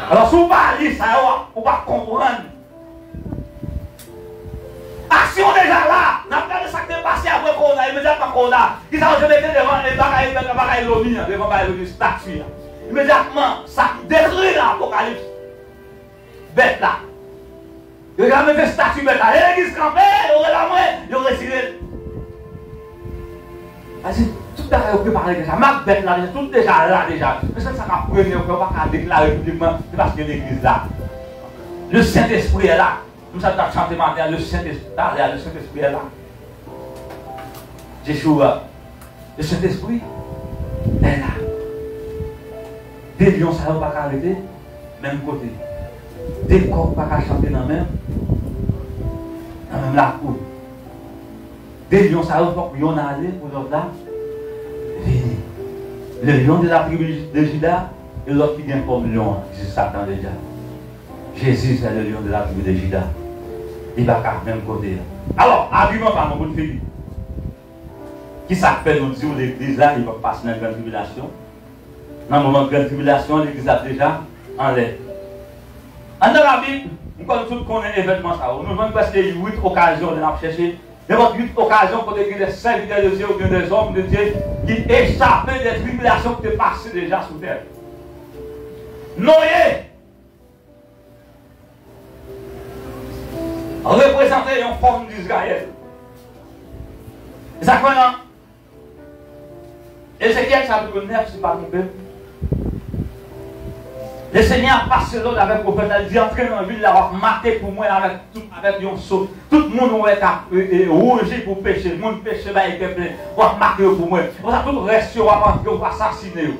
Alò, si w pa li sa yo, ou p ap konprann. Aksyon deja la. N ap gade sa k te pase apre kowona, imedyatman kowona. Kisa yo te mete devan, e, bagay, bagay, bagay Lomi an, devan bagay Lomi, estati a? Imedyatman, sa ki detri la, Apokalips. Bèt la. Yo deja mete estati bèt la. E legliz kanpe, yo rele mwen, yo retire l. Pase tout bagay yo prepare deja. Mak bèt la deja, tout deja la deja. Men sèl sa k ap frennen yo, fè yo pa ka deklare piblikman, se paske legliz la. Le Sentespri est là. Moun sa t ap chante maten an, le Sentespri, talè a, le Sentespri est là. Jeshua, le Sentespri est là. De lyon sa yo pa ka rete menm kote. De kòk pa ka chante nan menm, nan menm lakou. De lyon sa yo, fòk yonn ale pou lòt la vini. Le lion de la tribu de Juda, e lòt ki gen fòm lyon an, se Satan deja. Jezi, se le lion de la tribu de Juda. Li pa ka menm kote a. Alò, agiman pa nou pou n fini. Kisa k fè nou di w legliz la, li p ap pase nan gran tribilasyon? Nan moman gran tribilasyon, legliz la deja anlè. Anndan Labib, m kwè nou tout konnen evènman sa yo. Nou jwenn prèske uit okazyon lè n ap chèche. Nenpòt uit okazyon kote gen de sèvitè de Dye oubyen de zòm de Dye ki echape de tribilasyon ki te pase deja sou tè. Noye reprezante yon fòm Izrayèl. E sa k fè nan Ezekyèl chapit nèf, si m pa twonpe m, Lesenyè ap pase lòd avèk pwofèt la, li di, antre nan vil la, w ap make pou mwen avèk tout, avèk yon so. Tout moun ou wè k ap, e, e, wouji pou peche, moun peche bay kè plen, w ap make yo pou mwen. Konsa tout rès yo, w ap antre, w ap asasine yo.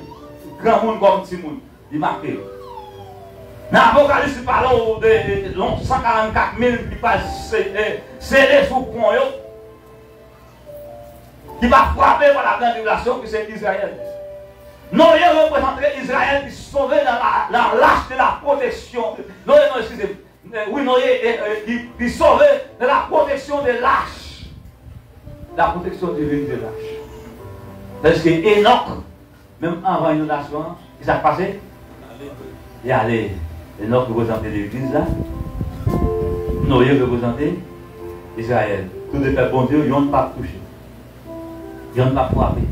Granmoun kòm timoun. Li make yo. Nan Apokalips, li pale w de, de, de yon san karannkat mil ki pral se-, e, sele sou pon yo, ki va frape pa la gran tribilasyon, ki se Izrayèl. Noye reprezante Izrayèl ki sove nan la, la lach de la pwoteksyon. Noye, non, eskize m. E, wi, Noye, e, e, ki, ki sove de la pwoteksyon de lach. La pwoteksyon divin de lach. Tandis ke Enòk, menm anvan inondasyon an, kisa k pase? Li ale. Enòk reprezante legliz la. Noye reprezante Izrayèl. Tou de pèp Bondye yo, yonn p ap touche. Yonn p ap frape.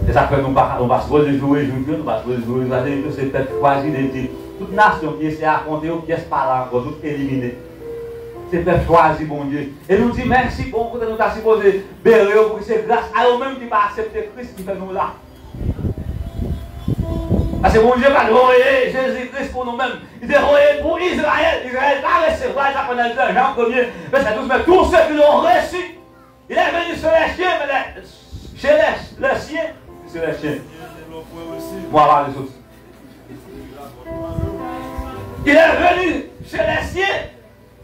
Se sa k fè nou pa, nou pa sipoze joure jou yo, nou pa sipoze joure jou yo, se pèp chwazi de Dye. Tout nasyon ki eseye afwonte yo, pyès pa la ankò, tout elimine. Se pèp chwazi Bondye. E nou di mèsi pou yon kote nou ta sipoze bere yo, pou ki se gras a yo menm ki pa aksepte Kris ki fè nou la. Paske Bondye pa t voye Jezi Kris pou nou menm. Li te voye l pou Izrayèl. Izrayèl pa resevwa l, sa fè nan Jan premye, vèsè douz, mais tous ceux qui l'ont reçu, il est venu chez les siens, mais les, chez les, les siens, chez les siens. Mwen pa vle soti. Il est venu chez les siens,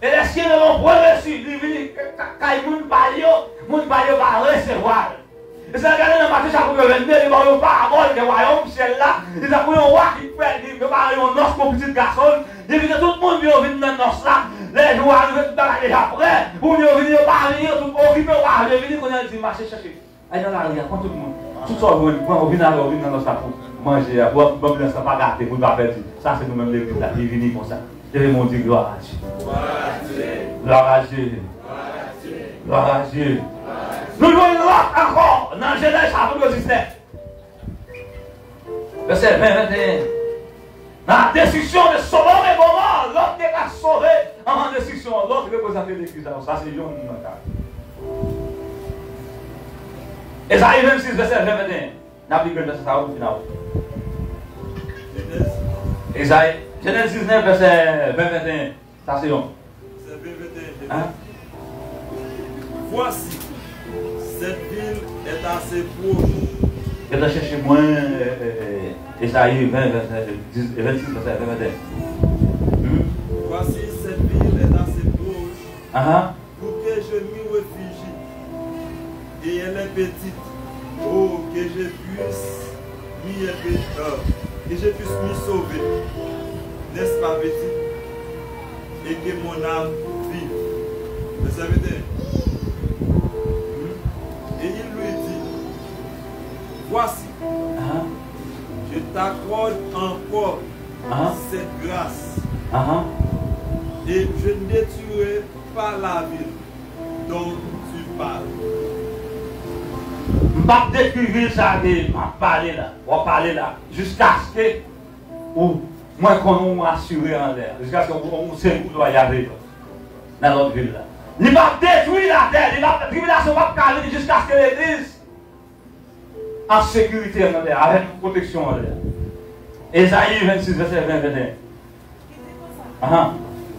et les siens ne l'ont point reçu. Li vini k-, k-, kay moun pa l yo, moun pa l yo pa resevwa l. E sa gade nan Matye chapit vennde, li ba w yon parabòl de wayòm syèl la. Li tankou yon wa ki fè, li prepare yon nòs pou pitit gason l. Li envite tout moun pou yo vin nan nòs la. Lè jou a rive, tout bagay deja prè. Pou moun yo vini, yo pa vini, yo tout okipe, yo pa vle vini, kounye a l di, mache chèche. Al nan lari a, pran tout moun. Tout sa w jwenn, pran, ou vin avè w, vin nan nòs la pou manje a, pou, pou anbyans la pa gate, pou l pa pèdi. Sa se nou menm legliz la ki vini konsa. Leve men w di glwa a Dye. Glwa a Dye. Glwa a Dye. Nou jwenn lòt ankò nan Jenèz chapit diznèf. Vèsè ven, venteyen. Nan la destriksyon de Sodòm e Gomò, Lòt te ka sove An, an destriksyon an, lòt reprezante legliz la. Sa se yonn nan ka. Ezayi vennsis, vèsè ven, venteyen. N ap li grenn vèsè sa yo pou fini. Ezayi, Jenèz diznèf, vèsè ven, venteyen. Sa se yon. Vèsè ven, venteyen. Hein? Voici, cette ville est assez proche. Gentan chèche mwen, eh, eh, eh, Ezayi ven, vèsè dis, vennsis, vèsè ven, venteyen. Hmm? Voici, cette ville est assez proche. Aha. Pour que je m'y réfugie, et elle est petite. Oh, que je puisse m'y ré-, euh, que je puisse m'y sauver. N'est-ce pas, petite? Et que mon âme vive. Vèsè venteyen. Et il lui dit, voici, aha, je t'accorde encore, aha, cette grâce, aha, et je ne détruirai pas la ville dont tu parles. M p ap detwi vil sa ke m ap pale la, w ap pale la, jiskaske ou, mwen konn ou asire anlè, jiskaske ou, ou se ou dwa y avè yo nan lòt vil la. Li p ap detwi latè, li p ap, tribilasyon p ap ka vini jiskaske legliz an sekirite anlè, avèk pwoteksyon anlè. Ezayi vennsis, vèsè ven, venteyen. Ki di konsa, aha,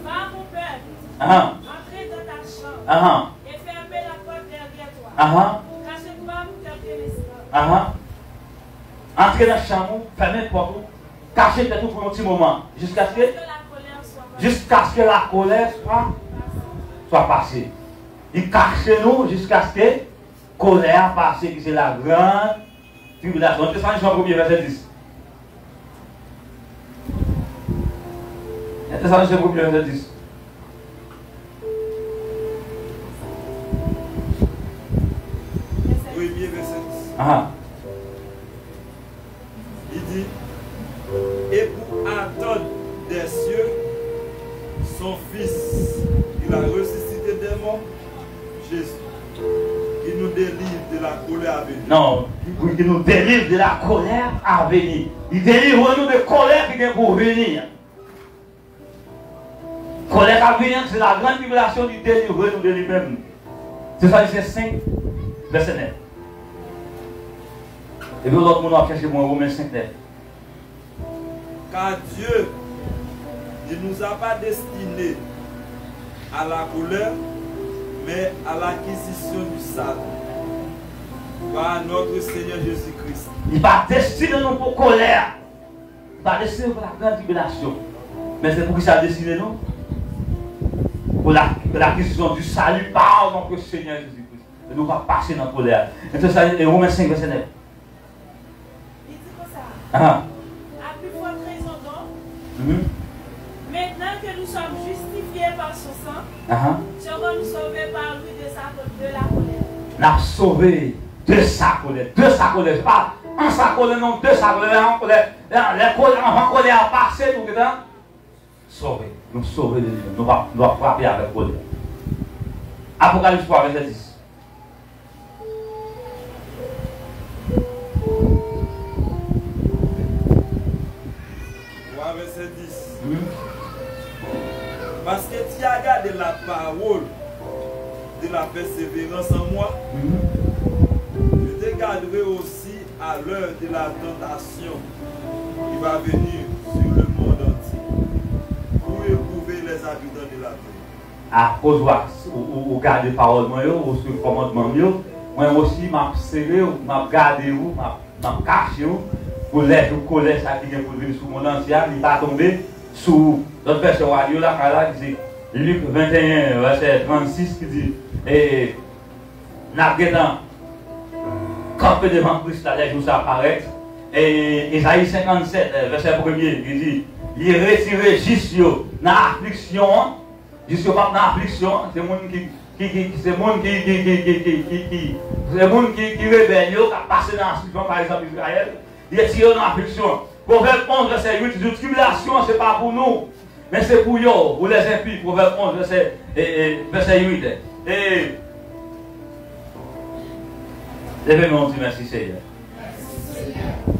va, mon peuple, aha, entre dans ta chambre, aha, et ferme la porte derrière toi. Aha. Cache-toi pour quelques instants. Aha. Antre nan chanm ou, fèmen pòt ou, kache tèt ou pou yon ti moman, jiskaske, jusqu'à ce que la colère soit passée, jiskaske lakolè swa, swa pase. Li kache nou jiskaske kolè a pase, ki se la grande tribulation. Tèsalonichen premye, vèsè dis. Tèsalonichen premye, vèsè dis. Premye, vèsè dis. Aha. Li di, et pour attendre des cieux son Fils, qu'il a ressuscité des morts, Jésus, qui nous délivre de la colère à venir. Non, ki, ki nou delivre de la colère à venir. Li delivre nou de kolè ki gen pou vini. Kolè k ap vini an, se la grande tribulation, li delivre nou de li menm. Tèsalonichen senk, vèsè nèf. Epi yon lòt moun w ap chèche pou mwen, Women senk nèf. Car Dieu ne nous a pas destinés à la colère, mais à l'acquisition du salut par notre Seigneur Jésus-Christ. Li pa destine nou pou kolè a. Li pa destine nou pou la grande tribulation. Men se pou ki sa l destine nou? Pour la, pour l'acquisition du salut par notre Seigneur Jésus-Christ. E nou pa pase nan kolè a. E se sa, e Women senk, vèsè nèf. Li di konsa, ah, à plus forte raison donc, mhm, maintenant que nous sommes justifiés par son sang, ah, serons-nous sauvés par lui de sa, de la colère. N ap sove de sa kolè, de sa kolè. Se pa an sa kolè, non, de sa kolè. Lè an kolè, lè, lè kolè, anvan kolè a pase, nou gentan sove. Nou sove de li menm. Nou pa, nou pa frape avèk kolè. Apokalips twa, vèsè dis. Twa, vèsè dis. Mhm. Parce que tu as gardé la parole de la persévérance en moi, mhm, je te garderai aussi à l'heure de la tentation qui va venir sur le monde entier pour éprouver les habitants de la terre. Akoz ou, ou, ou, ou gade pawòl mwen yo, ou suiv kòmandman m yo, mwen osi m ap sere w, m ap gade ou, m ap, m ap kache w, pou lè jou kolè sa ki gen pou l vin sou mond antye a, li pa tonbe sou ou. Lòt vèsè w a li yo lakay la, ki se Lik venteyen, vèsè trannsis, ki di, e, n ap gentan kanpe devan Kris la lè jou sa parèt. E, Ezayi senkannsèt, vèsè premye, li di, li retire jis yo nan afliksyon an, jis yo p ap nan afliksyon an, se moun ki, ki, ki, ki, se moun ki, ki, se moun ki, ki rebèl yo, k ap pase nan afliksyon, pa egzanp, Izrayèl, li retire yo nan afliksyon. Pwovèb onz, vèsè uit, di, tribilasyon an, se pa pou nou, men se pou yo, pou lèzenpi. Pwovèb onz, vèsè, e, e, vèsè uit. E, leve men w, di, mèsi, Senyè.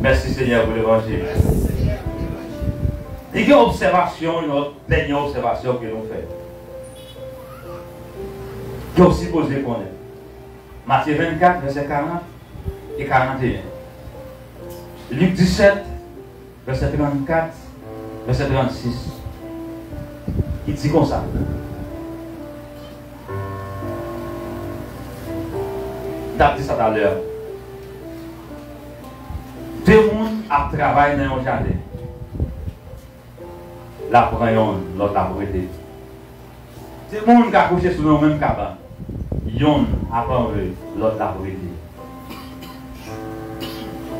Mèsi, Senyè, pou levanjil. Li gen obsèvasyon, yon dènye obsèvasyon ke nou fè. Yo sipoze konnen. Matye vennkat, vèsè karant e karanteyen. Lik disèt, vèsè trannkat, vèsè trannsis. Ki di konsa. M t ap di sa talè a. De moun ap travay nan yon jaden. L ap pran yonn, lòt l ap rete. De moun ka kouche sou yon menm kabann. Yonn ap anlve, lòt l ap rete.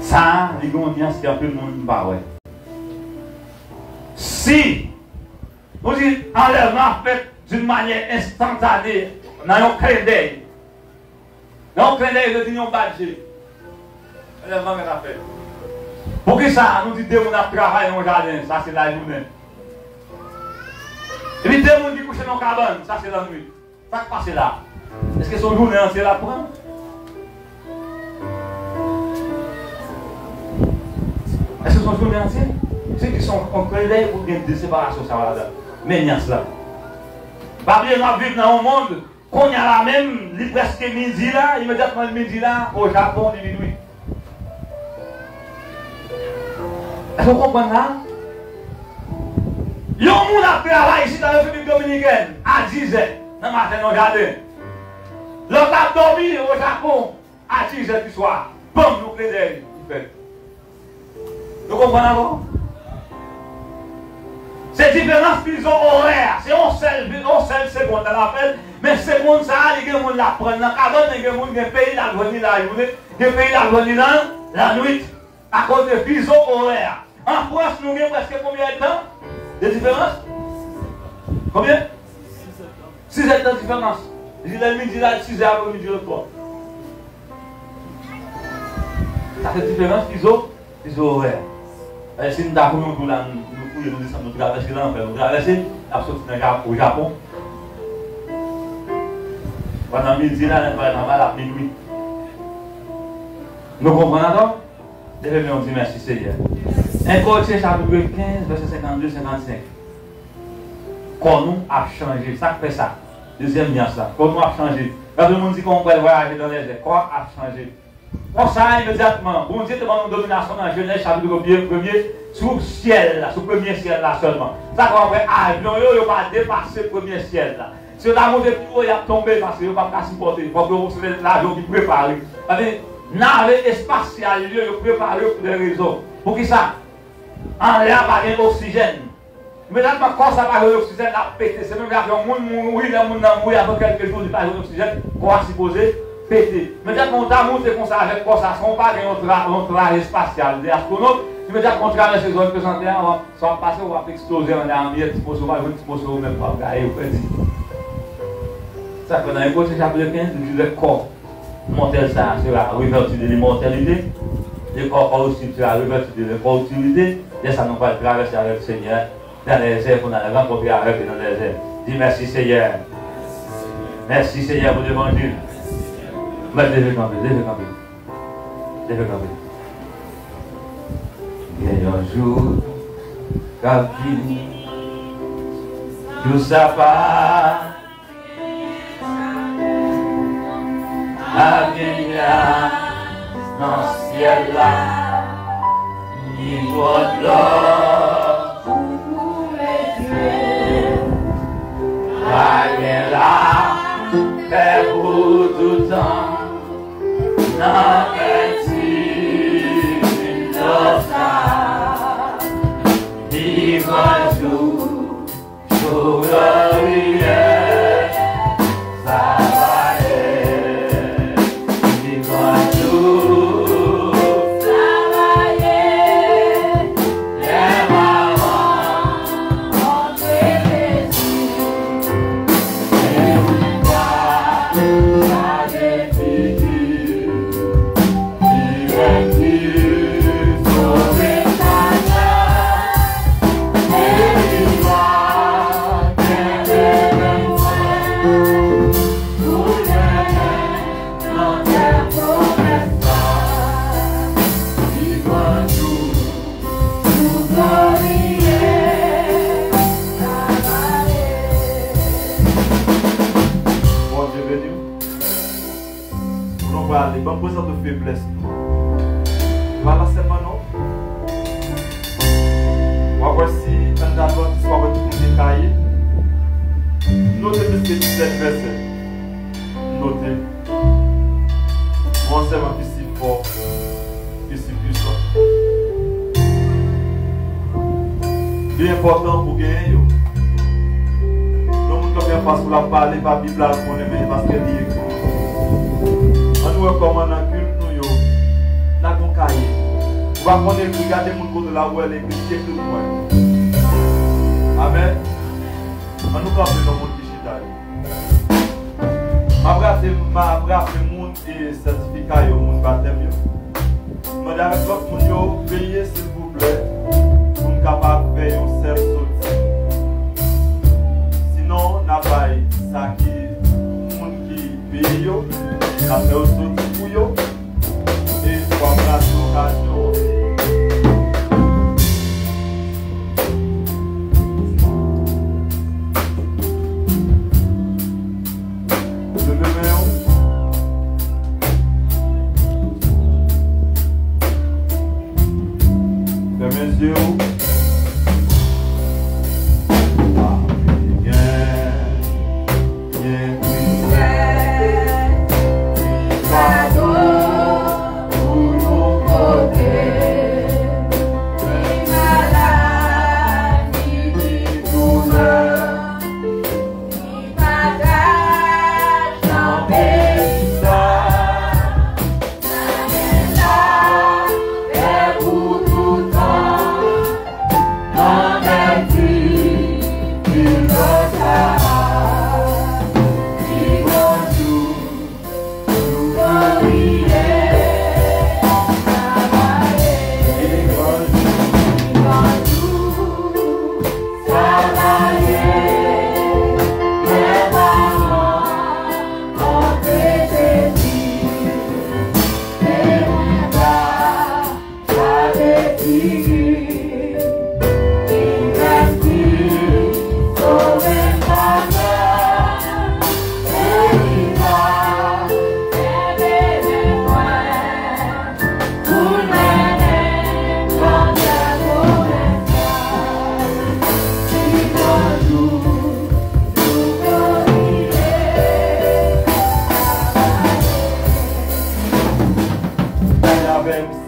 Sa a, li gen yon nyans ke anpil moun pa wè. Si nou di anlèvman ap fèt d'une manière instantanée, nan yon klendèy, nan yon klendèy, vle di yon bat je. Anlèvman mèt ap fèt. Poukisa nou di de moun ap travay nan yon jaden, sa se lajounen? Epi de moun ki kouche nan yon kabann, sa se lannwit. Sa k pase la? Èske se yon jounen antye l ap pran? Èske se yon jounen antye? Se ki se yon klendèy pou gen de separasyon sa yo ladan? Men nyans la. Pa bliye, n ap viv nan yon mond, kounye a la menm, li prèske midi la, imedyatman l midi la, o Japon, li minui. Èske w konprann la? Yon moun ap travay isit an Repiblik Dominikèn a dizè nan maten nan jaden. Lòt la ap dòmi o Japon a dizè di swa. Banm, yon klendèy ki fèt. Nou konprann ankò? Se diferans fizo orè a. Se yon sèl, yon sèl segonn nan lapèl, men segonn sa a, li gen moun l ap pran nan kabann, men gen moun, gen peyi l ap jwenn li lajounen, gen peyi l ap jwenn li nan lannwit. Akoz de fizo orè a. An Frans, nou gen prèske konbyen èdtan de diferans? Konbyen? Sis èdtan diferans. Li lè midi la, sis è aprè midi lòt bò. Sa se diferans fizo, fizo orè. E si n ta fouye yon twou la, nou, nou fouye, nou desann, nou travèse lanfè, nou travèse, n ap soti nan Ja-, o Japon. Pandan midi la, lè n pral anba, l ap minui. Nou konprann ankò? Leve men w, di mèsi, Senyè. En Korentyen chapit kenz, vèsè senkannde, senkannsenk. Kò nou ap chanje. Sa k fè sa? Dezyèm nyans la. Kò nou ap chanje. Lè moun di kòman w pral vwayaje nan lèzè, kò ap chanje. Konsa, imedyatman, Bondye te ban nou dominasyon nan Jenèz chapit premye, premye, sou syèl la, sou premye syèl la sèlman. Sa k fè w wè avyon yo, yo pa depase premye syèl la. Si yo ta monte pi wo, y ap tonbe paske yo p ap ka sipòte. Fòk yo se lavyon ki prepare. Sa vle di, nave espasyal yo, yo prepare yo pou de rezon. Poukisa? Anlè a pa gen oksijèn. Imedyatman kò sa pa jwenn oksijèn, l ap pete. Se menm jan yon moun mouri, lè moun nan mouri, apre kèlke jou, li pa jwenn oksijèn, kò a sipoze pete. Imedyatman ou ta monte konsa avèk kò sa, san w pa gen yon tra-, yon traje espasyal de astwonòt, imedyatman w travèse zòn pesantè a, w ap Sa w ap pase, w ap eksploze anndan an myèt, ti moso, w pa jwenn ti moso, ou menm w ap gaye, ou pèdi. Sa fè nan Ebre chapit kenz, li di lè kò mòtèl sa a sera revèti de limòtèlite, le corps corruptible sera revêtu de l'incorruptibilité, lè sa a nou pral travèse avèk Senyè nan lèzè pou n al rankontre avèk li nan lèzè. Di mèsi Senyè. Mèsi Senyè pou levanjil. Mèt leve kanpe, leve kanpe. Leve kanpe. Gen yon jou k ap vini. Jou sa pa ap gen nyaj nan syèl la, ni twò dlo pou koule dye. Pa gen lapè pou toutan. Nan pèdi lòsa, pi gran jou, jou glorye, sa va ye. Pi gran jou, sa va ye. Lè maman montre Jezi, men ou pa chaje figi. Beni w. Pou nou prale, ban m prezante w feblès nou. Nou pa la sèlman non. W ap wè si anndan Advantis, w ap wè tout moun gen kaye. Note pliske disèt vèsè. Note. Yon ansèyman ki si fò, ki si pwisan. Li enpòtan pou genyen yo. Yon moun kanpe anfas ou l ap pale, pa Bib la l konnen, men paske li ekri. Ann wè kòman nan kilt nou yo, n a gon kaye. Ou pa konn ekri, gade moun kote l ap wè l ekri, li ekri pou mwen. Amèn. Ann nou kanpe nan moun ki chita yo. M ap raple, m ap raple moun e sètifika yo, moun batèm yo. Mande avèk lòt moun yo, veye silvouplè, pou n kapab fè yon sèl soti. Sinon, n a bay sa ki moun ki peye yo, n a fè yo soti pou yo. E w ap rate okazyon an. Leve men w. Fèmen zye w. Gen, gen tristès, gen padon pou nou pote. Gen maladi, gen doulè. Li pa ka janbe sa. N a gen lapè pou tout tan. Nan vèti vilaj la, li bonjou.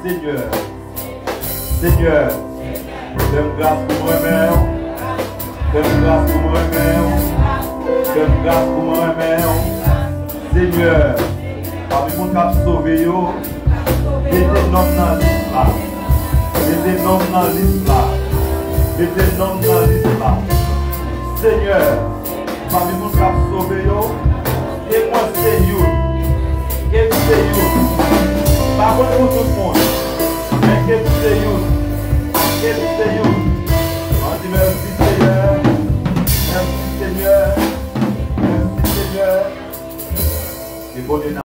Senyè. Senyè, fè m gras pou m renmen w. Fè m gras pou m renmen w. Fè m gras pou m renmen w. Senyè, pami moun k ap sove yo, mete non m nan lis la. Mete non m nan lis la. Mete non m nan lis la. Senyè, pami moun k ap sove yo, ke mwen se youn. Ke m se youn. Pa konn pou tout moun. Men ke m se youn. Ke m se youn. Ann di mèsi, Senyè. Mèsi, Senyè. Mèsi, Senyè. Ke bonè nan